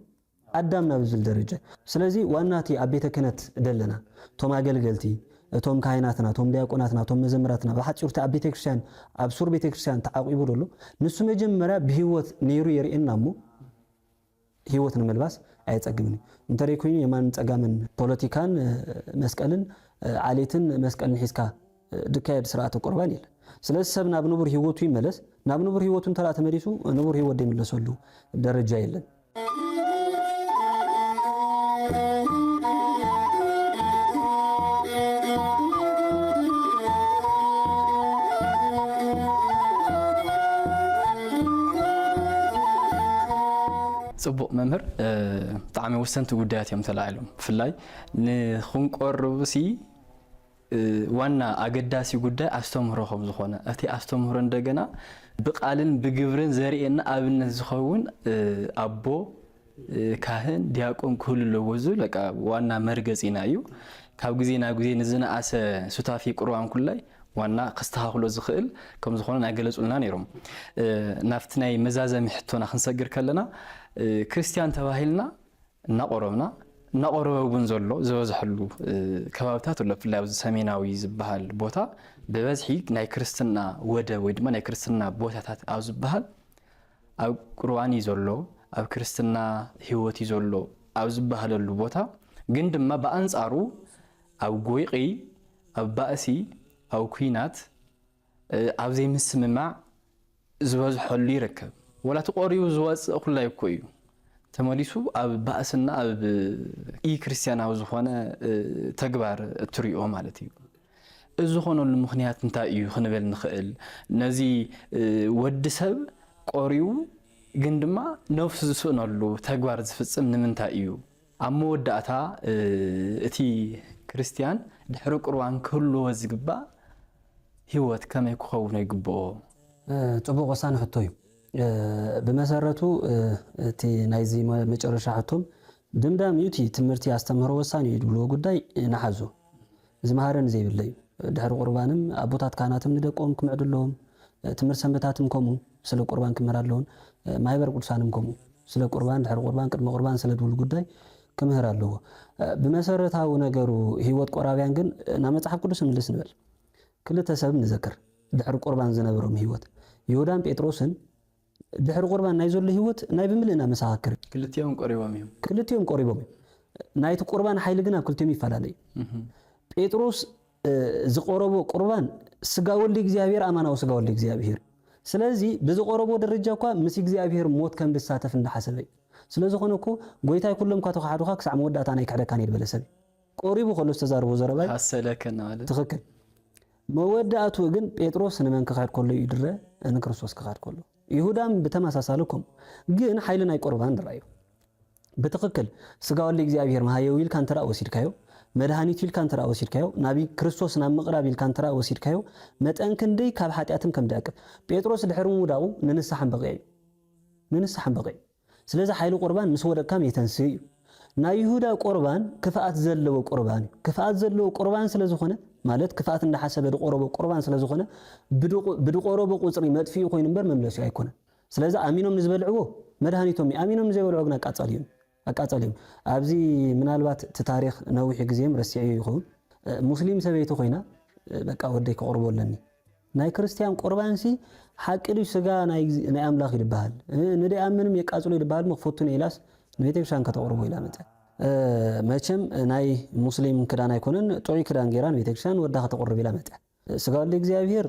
ኣዳም ናብ ዝብል ደረጃ። ስለዚ ዋና እቲ ኣብ ቤተ ክህነት ደለና እቶም ኣገልገልቲ እቶም ካህናትና እቶም ዲያቆናትና እቶም መዘምራትና ብሓፂሩ እቲ ኣብ ቤተክርስትያን ኣብ ሱር ቤተክርስትያን ተዓቂቡ ደሎ ንሱ መጀመርያ ብህይወት ነይሩ የርእየና እሞ ህይወት ንምልባስ ኣየጸግምን እዩ። እንተደይ ኮይኑ የማንን ጸጋምን ፖለቲካን እ፣ መስቀልን እ፣ ዓሌትን መስቀልን ሒዝካ እ፣ ድካየድ ስርዓተ ቁርባን የለን። ስለዚ ሰብ ናብ ንቡር ህይወቱ ይመለስ። ናብ ንቡር ህይወቱ እንተ ተመሊሱ ንቡር ህይወት ዘይምለሰሉ ደረጃ የለን። ጽቡቕ መምህር፣ እ፣ ብጣዕሚ ወሰንቲ ጉዳያት እዮም ተላዒሎም። ብፍላይ ንኽንቆርብሲ እ፣ ዋና ኣገዳሲ ጉዳይ ኣስተምህሮ ከም ዝኾነ፣ እቲ ኣስተምህሮ እንደገና ብቃልን ብግብርን ዘርእየና ኣብነት ዝኸውን እ፣ ኣቦ እ፣ ካህን ዲያቆን ክህሉ ኣለዎ ዝብል በቃ ዋና መርገፂና እዩ። ካብ ግዜ ናብ ግዜ ንዝነኣሰ ሱታፌ ቁርባን ኩላይ ዋና ከስተኻኽሎ ዝኽእል ከም ዝኾነ እናገለፁልና ነይሮም። እ፣ ናብቲ ናይ መዛዘሚ ሕቶና ክንሰግር ከለና እ፣ ክርስቲያን ተባሂልና እናቆረብና እናቆረበ እውን ዘሎ ዝበዝሐሉ እ፣ ከባብታት ኣሎ። ብፍላይ ኣብዚ ሰሜናዊ ዝበሃል ቦታ ብበዝሒ ናይ ክርስትና ወደብ ወይ ድማ ናይ ክርስትና ቦታታት ኣብ ዝበሃል ኣብ ቁርባን እዩ ዘሎ፣ ኣብ ክርስትና ህይወት እዩ ዘሎ ኣብ ዝበሃለሉ ቦታ ግን ድማ ብኣንጻሩ ኣብ ጎይቒ፣ ኣብ ባእሲ፣ ኣብ ኲናት፣ እ፣ ኣብ ዘይምስምማዕ ዝበዝሐሉ ይርከብ። ወላ እቲ ቆሪቡ ዝወፅእ ኩላይ እኮ እዩ ተመሊሱ ኣብ ባእስና ኣብ ኢ ክርስቲያናዊ ዝኾነ እ፣ ተግባር እትሪኦ ማለት እዩ። እዚ ዝኾነሉ ምኽንያት እንታይ እዩ ክንብል ንኽእል? ነዚ እ፣ ወዲ ሰብ ቆሪቡ ግን ድማ ነፍሱ ዝስእነሉ ተግባር ዝፍፅም ንምንታይ እዩ? ኣብ መወዳእታ እ፣ እቲ ክርስቲያን ድሕሪ ቁርባን ክህልዎ ዝግባእ ህይወት ከመይ ክኸውን ይግብኦ? እ፣ ጽቡቕ ወሳኒ ሕቶ እዩ። እ፣ ብመሰረቱ እ፣ እቲ ናይዚ መ- መጨረሻ ሕቶም ድምዳም እዩ። እቲ ትምህርቲ ኣስተምህሮ ወሳኒ እዩ ድብልዎ ጉዳይ እ፣ ንሓዞ። ዝመሃረኒ ዘይብለ እዩ። ድሕሪ ቁርባንም ኣቦታት ካህናትም ንደቆም ክምዕዱ ኣለዎም። እ፣ ትምህርቲ ሰንበታትም ከምኡ ስለ ቁርባን ክምህር ኣለውን። እ፣ ማህበረ ቅዱሳንም ከምኡ ስለ ቁርባን ድሕሪ ቁርባን ቅድሚ ቁርባን ስለ ድብሉ ጉዳይ ክምህር ኣለዎ። እ፣ ብመሰረታዊ ነገሩ ህይወት ቆራብያን ግን እ፣ ናብ መጽሓፍ ቅዱስ ምልስ ንበል። ክልተ ሰብ ንዘክር ድሕሪ ቁርባን ዝነበሮም ህይወት። ይሁዳን ጴጥሮስን ድሕሪ ቁርባን ናይ ዘሎ ህይወት ናይ ብምልእና መሰኻክር እዩ። ክልቲኦም ቆሪቦም እዮም። ክልቲኦም ቆሪቦም እዮም። ናይቲ ቁርባን ሓይሊ ግን ኣብ ክልቲኦም ይፈላለ እዩ። ጴጥሮስ እ፣ ዝቆረቦ ቁርባን ስጋ ወልድ እግዚኣብሔር ኣማናዊ ስጋ ወልድ እግዚኣብሔር። ስለዚ ብዝቆረቦ ደረጃ እኳ ምስ እግዚኣብሔር ሞት ከም ዝሳተፍ እንዳሓሰበ እዩ። ስለዝኾነ እኮ ጎይታይ ኩሎም እኳ ተኻሕዱኻ ክሳዕ መወዳእታ ናይ ክሕደካን እየ ዝበለ ሰብ እዩ። ቆሪቡ ከሎ ዝተዛረቦ ዘረባ እዩ። ኣሰለከ እናበለ ትኽክል። መወዳእቱ ግን ጴጥሮስ ንመን ክኽሕድ ከሎ እዩ ድረ ንክርስቶስ ክኽሕድ ከሎ። ይሁዳም ብተመሳሳሊ ከምኡ። ግን ሓይሊ ናይ ቁርባን ንርኣዮ። ብትኽክል ስጋ ወልድ እግዚኣብሔር መሃየዊ ኢልካ እንተ ደኣ ወሲድካዮ፣ መድሃኒቱ ኢልካ እንተ ደኣ ወሲድካዮ፣ ናብ ክርስቶስ ናብ ምቕራብ ኢልካ እንተ ደኣ ወሲድካዮ፣ መጠን ክንደይ ካብ ሓጢኣትም ከም ደዕቅብ። ጴጥሮስ ድሕሪ ምውዳቑ ንንስሓ እምበቒዑ እዩ። ንንስሓ እምበቒዑ። ስለዚ ሓይሊ ቁርባን ምስ ወደቅካ ሜተንስእ እዩ። ናይ ይሁዳ ቁርባን ክፍኣት ዘለዎ ቁርባን እዩ። ክፍኣት ዘለዎ ቁርባን ስለ ዝኾነ፣ ማለት ክፍኣት እንዳሓሰበ ድቆረቦ ቁርባን ስለ ዝኾነ፣ ብድቁ- ብድቆረቦ ቁጽሪ መጥፍኢ ኮይኑ እምበር መምለሲኡ ኣይኮነን። ስለዚ ኣሚኖም ንዝበልዕዎ መድሃኒቶም እዩ። ኣሚኖም ንዘይበልዕዎ ግን ኣቃጻልዮም። ኣቃጻልዮም። ኣብዚ ምናልባት እቲ ታሪኽ ነዊሕ ግዜም ረሲዐዮ ይኸውን። እ፣ ሙስሊም ሰበይቲ ኮይና በቃ ወደይ ከቕርቦ ኣለኒ። ናይ ክርስቲያን ቁርባንሲ ሓቂ ድዩ? ስጋ ናይ ኣምላኽ ይድበሃል፣ ንደይኣምንም የቃጽሎ ይድበሃል። መክፈቱን ኢላስ ንቤተክርስትያን ከተቕርቦ ኢላ መጸ። መቸም ናይ ሙስሊም ክዳን ኣይኮነን፣ ጥዑይ ክዳን ገይራ ንቤተክርስትያን ወዳ ከተቕርብ ኢላ መጸ። ስጋ ወልደ እግዚኣብሔር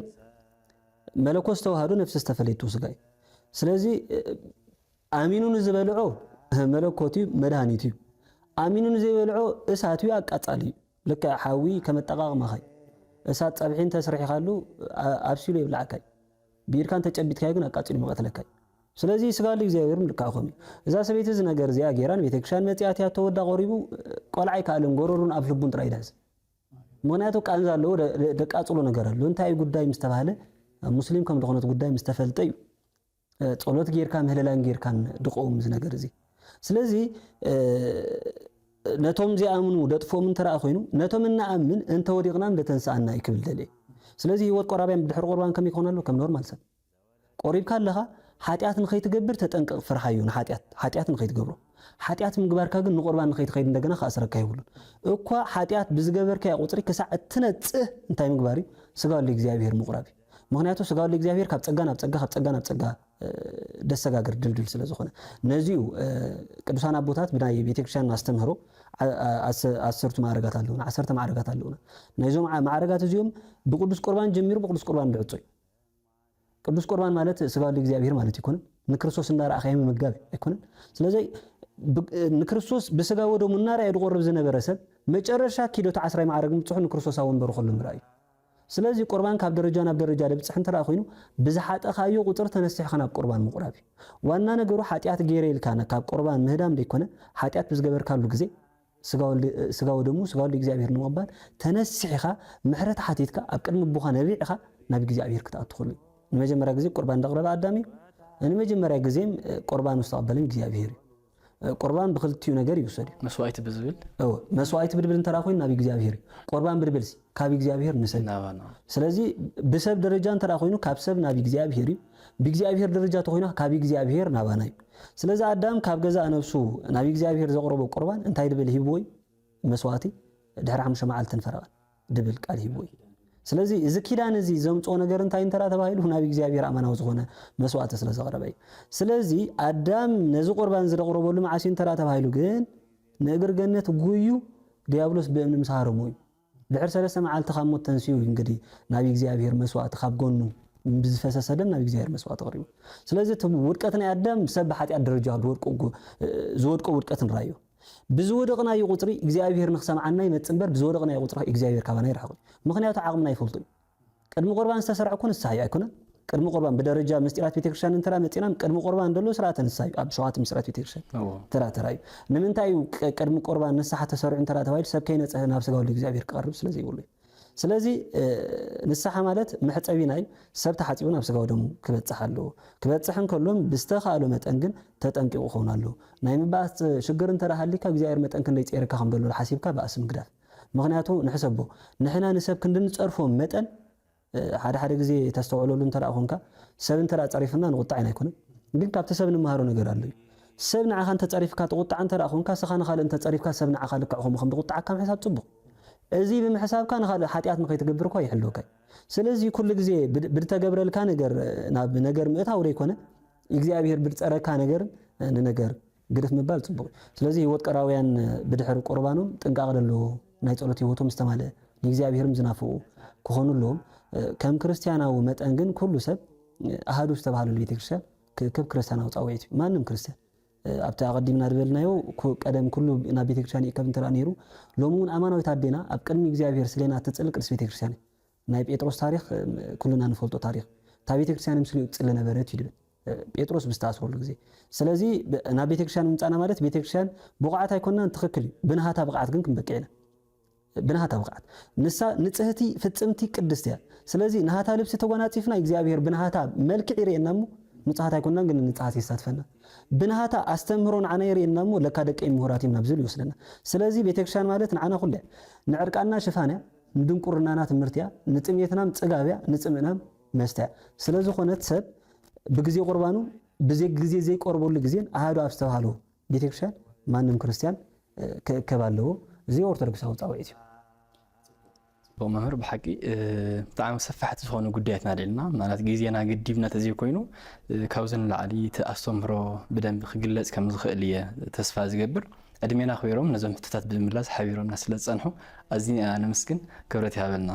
መለኮት ዝተዋህዶ ነፍሲ ዝተፈለየቱ ስጋ እዩ። ስለዚ ኣሚኑ ንዝበልዖ መለኮት እዩ፣ መድሃኒት እዩ። ኣሚኑ ንዘይበልዖ እሳት እዩ፣ ኣቃጻሊ እዩ። ልክዕ ሓዊ ከም ኣጠቓቕማኻ እዩ። እሳት ጸብሒ እንተስርሒኻሉ ኣብሲሉ የብልዓካ እዩ። ብኢድካ እንተጨቢጥካዮ ግን ኣቃጺሉ መቐትለካ እዩ። ስለዚ ስጋ ወልደ እግዚኣብሔር ልክዕ ከምኡ እዩ። እዛ ሰበይቲ እዚ ነገር እዚኣ ገይራ ንቤተክርስትያን መጺኣ ኣትያቶ ወዳ ቆሪቡ ቆልዓ ኣይከኣልን፣ ጎረሩን ኣፍ ልቡን ጥራይ ይድህዝ። ምኽንያቱ ቃንዛ ኣለዎ፣ ደቃጽሎ ነገር ኣሎ። እንታይ ጉዳይ ምስ ተባህለ ኣብ ሙስሊም ከም ዝኾነት ጉዳይ ምስ ተፈልጠ እዩ ጸሎት ጌርካ ምህለላን ጌርካን ድቕኦም እዚ ነገር እዚ። ስለዚ ነቶም ዘይኣምኑ ደጥፍኦም እንተ ደኣ ኮይኑ፣ ነቶም እንኣምን እንተ ወዲቕና እንደ ተንስኣና እዩ ክብል ደልየ። ስለዚ ህይወት ቆራብያን ብድሕሪ ቁርባን ከመይ ክኾን ኣለዎ? ከም ኖርማል ሰብ ቆሪብካ ኣለኻ፣ ሓጢኣት ንኸይትገብር ተጠንቀቕ፣ ፍርሓዮ ንሓጢኣት፣ ሓጢኣት ንኸይትገብሮ። ሓጢኣት ምግባርካ ግን ንቁርባን ንኸይትኸይድ እንደገና ክኣስረካ የብሉን። እኳ ሓጢኣት ብዝገበርካዮ ቁጽሪ ክሳዕ እትነጽህ እንታይ ምግባር እዩ? ስጋ ወልደ እግዚኣብሔር ምቑራብ እዩ። ምኽንያቱ ስጋ ወልደ እግዚኣብሔር ካብ ጸጋ ናብ ጸጋ፣ ካብ ጸጋ ናብ ጸጋ ደሰጋግር ድልድል ስለ ዝኾነ። ነዚኡ ቅዱሳን ኣቦታት ብናይ ቤተክርስትያን ኣስተምህሮ ዓሰርቱ ማዕረጋት ኣለዉና፣ ዓሰርተ ማዕረጋት ኣለዉና። ናይዞም ማዕረጋት እዚኦም ብቅዱስ ቁርባን ጀሚሩ ብቅዱስ ቁርባን ድዕጾ እዩ። ቅዱስ ቁርባን ማለት ስጋ ወልደ እግዚኣብሔር ማለት ኣይኮነን። ንክርስቶስ እናረኣኻዮ ምምጋብ ኣይኮነን። ስለዚ ንክርስቶስ ብስጋ ወደሙ እናረኣየ ዝቆርብ ዝነበረ ሰብ መጨረሻ ኪዶ እቲ ዓስራይ ማዕረግ ምብጽሑ ንክርስቶስ ኣብ ወንበሩ ከሎ ምርኣዩ። ስለዚ ቁርባን ካብ ደረጃ ናብ ደረጃ ደብጽሕ እንተ ደኣ ኮይኑ ብዝሓጠኻዮ ቁጽሪ ተነሲሕኻ ናብ ቁርባን ምቑራብ እዩ። ዋና ነገሩ ሓጢኣት ገይረ ኢልካ ካብ ቁርባን ምህዳም ደይኮነ፣ ሓጢኣት ብዝገበርካሉ ግዜ ስጋ ወደሙ፣ ስጋ ወልደ እግዚኣብሔር ንምቕባል ተነሲሕኻ ምሕረት ሓቲትካ ኣብ ቅድሚ ኣቦኻ ነቢዕኻ ናብ እግዚኣብሔር ክትኣቱ ከሎ እዩ። ንመጀመርያ ግዜ ቁርባን ዘቕረበ ኣዳም እዩ። ንመጀመርያ ግዜም ቁርባን ዝተቐበለን እግዚኣብሔር እዩ። ቁርባን ብኽልቲኡ ነገር ይውሰድ እዩ። መስዋእቲ ብዝብል? እወ፣ መስዋእቲ ብድብል እንተ ደኣ ኮይኑ ናብ እግዚኣብሔር እዩ። ቁርባን ብድብልሲ ካብ እግዚኣብሔር ንሰብ እዩ። ናባና። ስለዚ ብሰብ ደረጃ እንተ ደኣ ኮይኑ ካብ ሰብ ናብ እግዚኣብሔር እዩ። ብእግዚኣብሔር ደረጃ ተኾይኑ ካብ እግዚኣብሔር ናባና እዩ። ስለዚ ኣዳም ካብ ገዛእ ነብሱ ናብ እግዚኣብሔር ዘቕረቦ ቁርባን እንታይ ድብል ሂብዎ እዩ? መስዋእቲ ድሕሪ ሓሙሽተ መዓልትን ፈረቓን ድብል ቃል ሂብዎ እዩ። ስለዚ እዚ ኪዳን እዚ ዘምጽኦ ነገር እንታይ እንተ ደኣ ተባሂሉ ናብ እግዚኣብሔር ኣማናዊ ዝኾነ መስዋእቲ ስለ ዘቕረበ እዩ። ስለዚ ኣዳም ነዚ ቁርባን እዚ ዘቕረበሉ መዓስ እዩ እንተ ደኣ ተባሂሉ ግን ንእግሪ ገነት ጉዩ ዲያብሎስ ብእምኒ ምስ ሃረሞ እዩ። ድሕሪ ሰለስተ መዓልቲ ካብ ሞት ተንሲኡ እዩ እንግዲህ ናብ እግዚኣብሔር መስዋእቲ ካብ ጎኑ ብዝፈሰሰ ደም ናብ እግዚኣብሔር መስዋእቲ ቀሪቡ። ስለዚ እቲ ውድቀት ናይ ኣዳም ሰብ ብሓጢኣት ደረጃ ዝወድቆ፣ ዝወድቆ ውድቀት ንራዮ። ብዝወደቕናዮ ቁጽሪ እግዚኣብሔር ንኽሰምዓና ይመጽእ እምበር ብዝወደቕናዮ ቁጽሪ እግዚኣብሔር ካባና ይርሕቕ እዩ። ምኽንያቱ ዓቕምና ይፈልጦ እዩ። ቅድሚ ቁርባን ዝተሰርዐ እኮ ንስሓ እዩ ኣይኮነን? ቅድሚ ቁርባን ብደረጃ ምስጢራት ቤተክርስትያን እንተ ደኣ መጺእና ቅድሚ ቁርባን ዘሎ ስርዓተ ንስሓ እዩ። ኣብ ሸውዓተ ምስጢራት ቤተክርስትያን ተራ ተራ እዩ። ንምንታይ እዩ ቅድሚ ቁርባን ንስሓ ተሰሪዑ እንተ ደኣ ተባሂሉ ሰብ ከይነጽሀ ናብ ስጋ ወልደ እግዚኣብሔር ክቐርብ ስለ ዘይብሉ እዩ። ስለዚ ንስሓ ማለት መሕጸቢና እዩ። ሰብ ተሓጺቡ ናብ ስጋ ወደሙ ክበጽሕ ኣለዎ። ክበጽሕ እንከሎን ብዝተኻእሎ መጠን ግን ተጠንቂቑ ክኸውን ኣለዎ። ናይ ምብኣስ ሽግር እንተ ደኣ ሃሊካ እግዚኣብሔር መጠን ክንደይ ጸይርካ ከም ዘሎ ሓሲብካ ባእሲ ምግዳፍ። ምኽንያቱ ንሕሰቦ፣ ንሕና ንሰብ ክንዲ ንጸርፎ መጠን ሓደ ሓደ ግዜ ተስተውዕለሉ እንተ ደኣ ኮንካ፣ ሰብ እንተ ደኣ ጸሪፍና ንቑጣዕ ኢና ኣይኮነን። ግን ካብቲ ሰብ ንመሃሮ ነገር ኣሎ እዩ። ሰብ ንዓኻ እንተ ጸሪፍካ ትቑጣዕ እንተ ደኣ ኮንካ፣ ስኻ ንኻልእ እንተ ጸሪፍካ ሰብ ንዓኻ ልክዕ ከምኡ ከም ዝቑጣዓካ ምሕሳብ ጽቡቕ። እዚ ብምሕሳብካ ንኻልእ ሓጢኣት ንኸይትገብር እኳ ይሕልወካ እዩ። ስለዚ ኩሉ ግዜ ብድ-፣ ብድተገብረልካ ነገር ናብ ነገር ምእታው ደይኮነ እግዚኣብሔር ብድጸረካ ነገር ንነገር ግድፍ ምባል ጽቡቕ እዩ። ስለዚ ህይወት ቀራውያን ብድሕሪ ቁርባኖም ጥንቃቐ ዘለዎ ናይ ጸሎት ህይወቶም ዝተማልአ ንእግዚኣብሔርም ዝናፍቑ ክኾኑ ኣለዎም። ከም ክርስቲያናዊ መጠን ግን ኩሉ ሰብ ኣሃዱ ዝተባህለሉ ቤተክርስትያን ክእከብ ክርስቲያናዊ ጻውዒት እዩ። ማንም ክርስቲያን ኣብቲ ኣቐዲምና ዝበልናዮ ኩ-፣ ቀደም ኩሉ ናብ ቤተክርስትያን ይእከብ እንተ ደኣ ነይሩ፣ ሎሚ እውን ኣማናዊት ኣዴና ኣብ ቅድሚ እግዚኣብሔር ስሌና እትጽሊ ቅድስት ቤተክርስትያን እያ። ናይ ጴጥሮስ ታሪኽ ኩልና ንፈልጦ ታሪኽ። እታ ቤተክርስትያን ምስሊኡ ትጽሊ ነበረት እዩ ድብል። ጴጥሮስ ብዝተኣስረሉ ግዜ። ስለዚ ብ-፣ ናብ ቤተክርስትያን ምምጻእና ማለት ቤተክርስትያን ብቑዓት ኣይኮንናን፣ ትኽክል እዩ። ብናሃታ ብቕዓት ግን ክንበቅዕ ኢና። ብናሃታ ብቕዓት። ንሳ ንጽህቲ፣ ፍጽምቲ፣ ቅድስቲ እያ። ስለዚ ናሃታ ልብሲ ተጎናጺፍና እግዚኣብሔር ብናሃታ መልክዕ ይርእየና እሞ ንጹሃት ኣይኮንናን፣ ግን ንጹሃት የሳትፈና። ብናሃታ ኣስተምህሮ ንዓና የርእየና እሞ ለካ ደቀይ ምሁራት እዮም ናብ ዝብል ይወስደና። ስለዚ ቤተክርስትያን ማለት ንዓና ኩሉ እያ። ንዕርቃንና ሽፋን እያ፣ ንድንቁርናና ትምህርቲ እያ፣ ንጥሜትናም ጽጋብ እያ፣ ንጽምእናም መስተ እያ። ስለ ዝኾነት ሰብ ብግዜ ቁርባኑ ብዘይ ግዜ ዘይቆርበሉ ግዜን ኣሃዱ ኣብ ዝተባህሉ ቤተክርስትያን ማንም ክርስቲያን ክእከብ ኣለዎ። እዚ ኦርቶዶክሳዊ ጻውዒት እዩ። መምህር፣ ብሓቂ ብጣዕሚ ሰፋሕቲ ዝኾኑ ጉዳያትና ኣልዒልና፣ ማለት ግዜና ገዲብና ተዘይኮይኑ ካብዚ ንላዕሊ እቲ ኣስተምህሮ ብደንብ ክግለፅ ከም ዝኽእል እየ ተስፋ ዝገብር። ዕድሜና ኣኽቢሮም ነዞም ሕቶታት ብምምላስ ሓቢሮምና ስለ ዝፀንሑ ኣዝና ነመስግን። ክብረት ይሃበልና።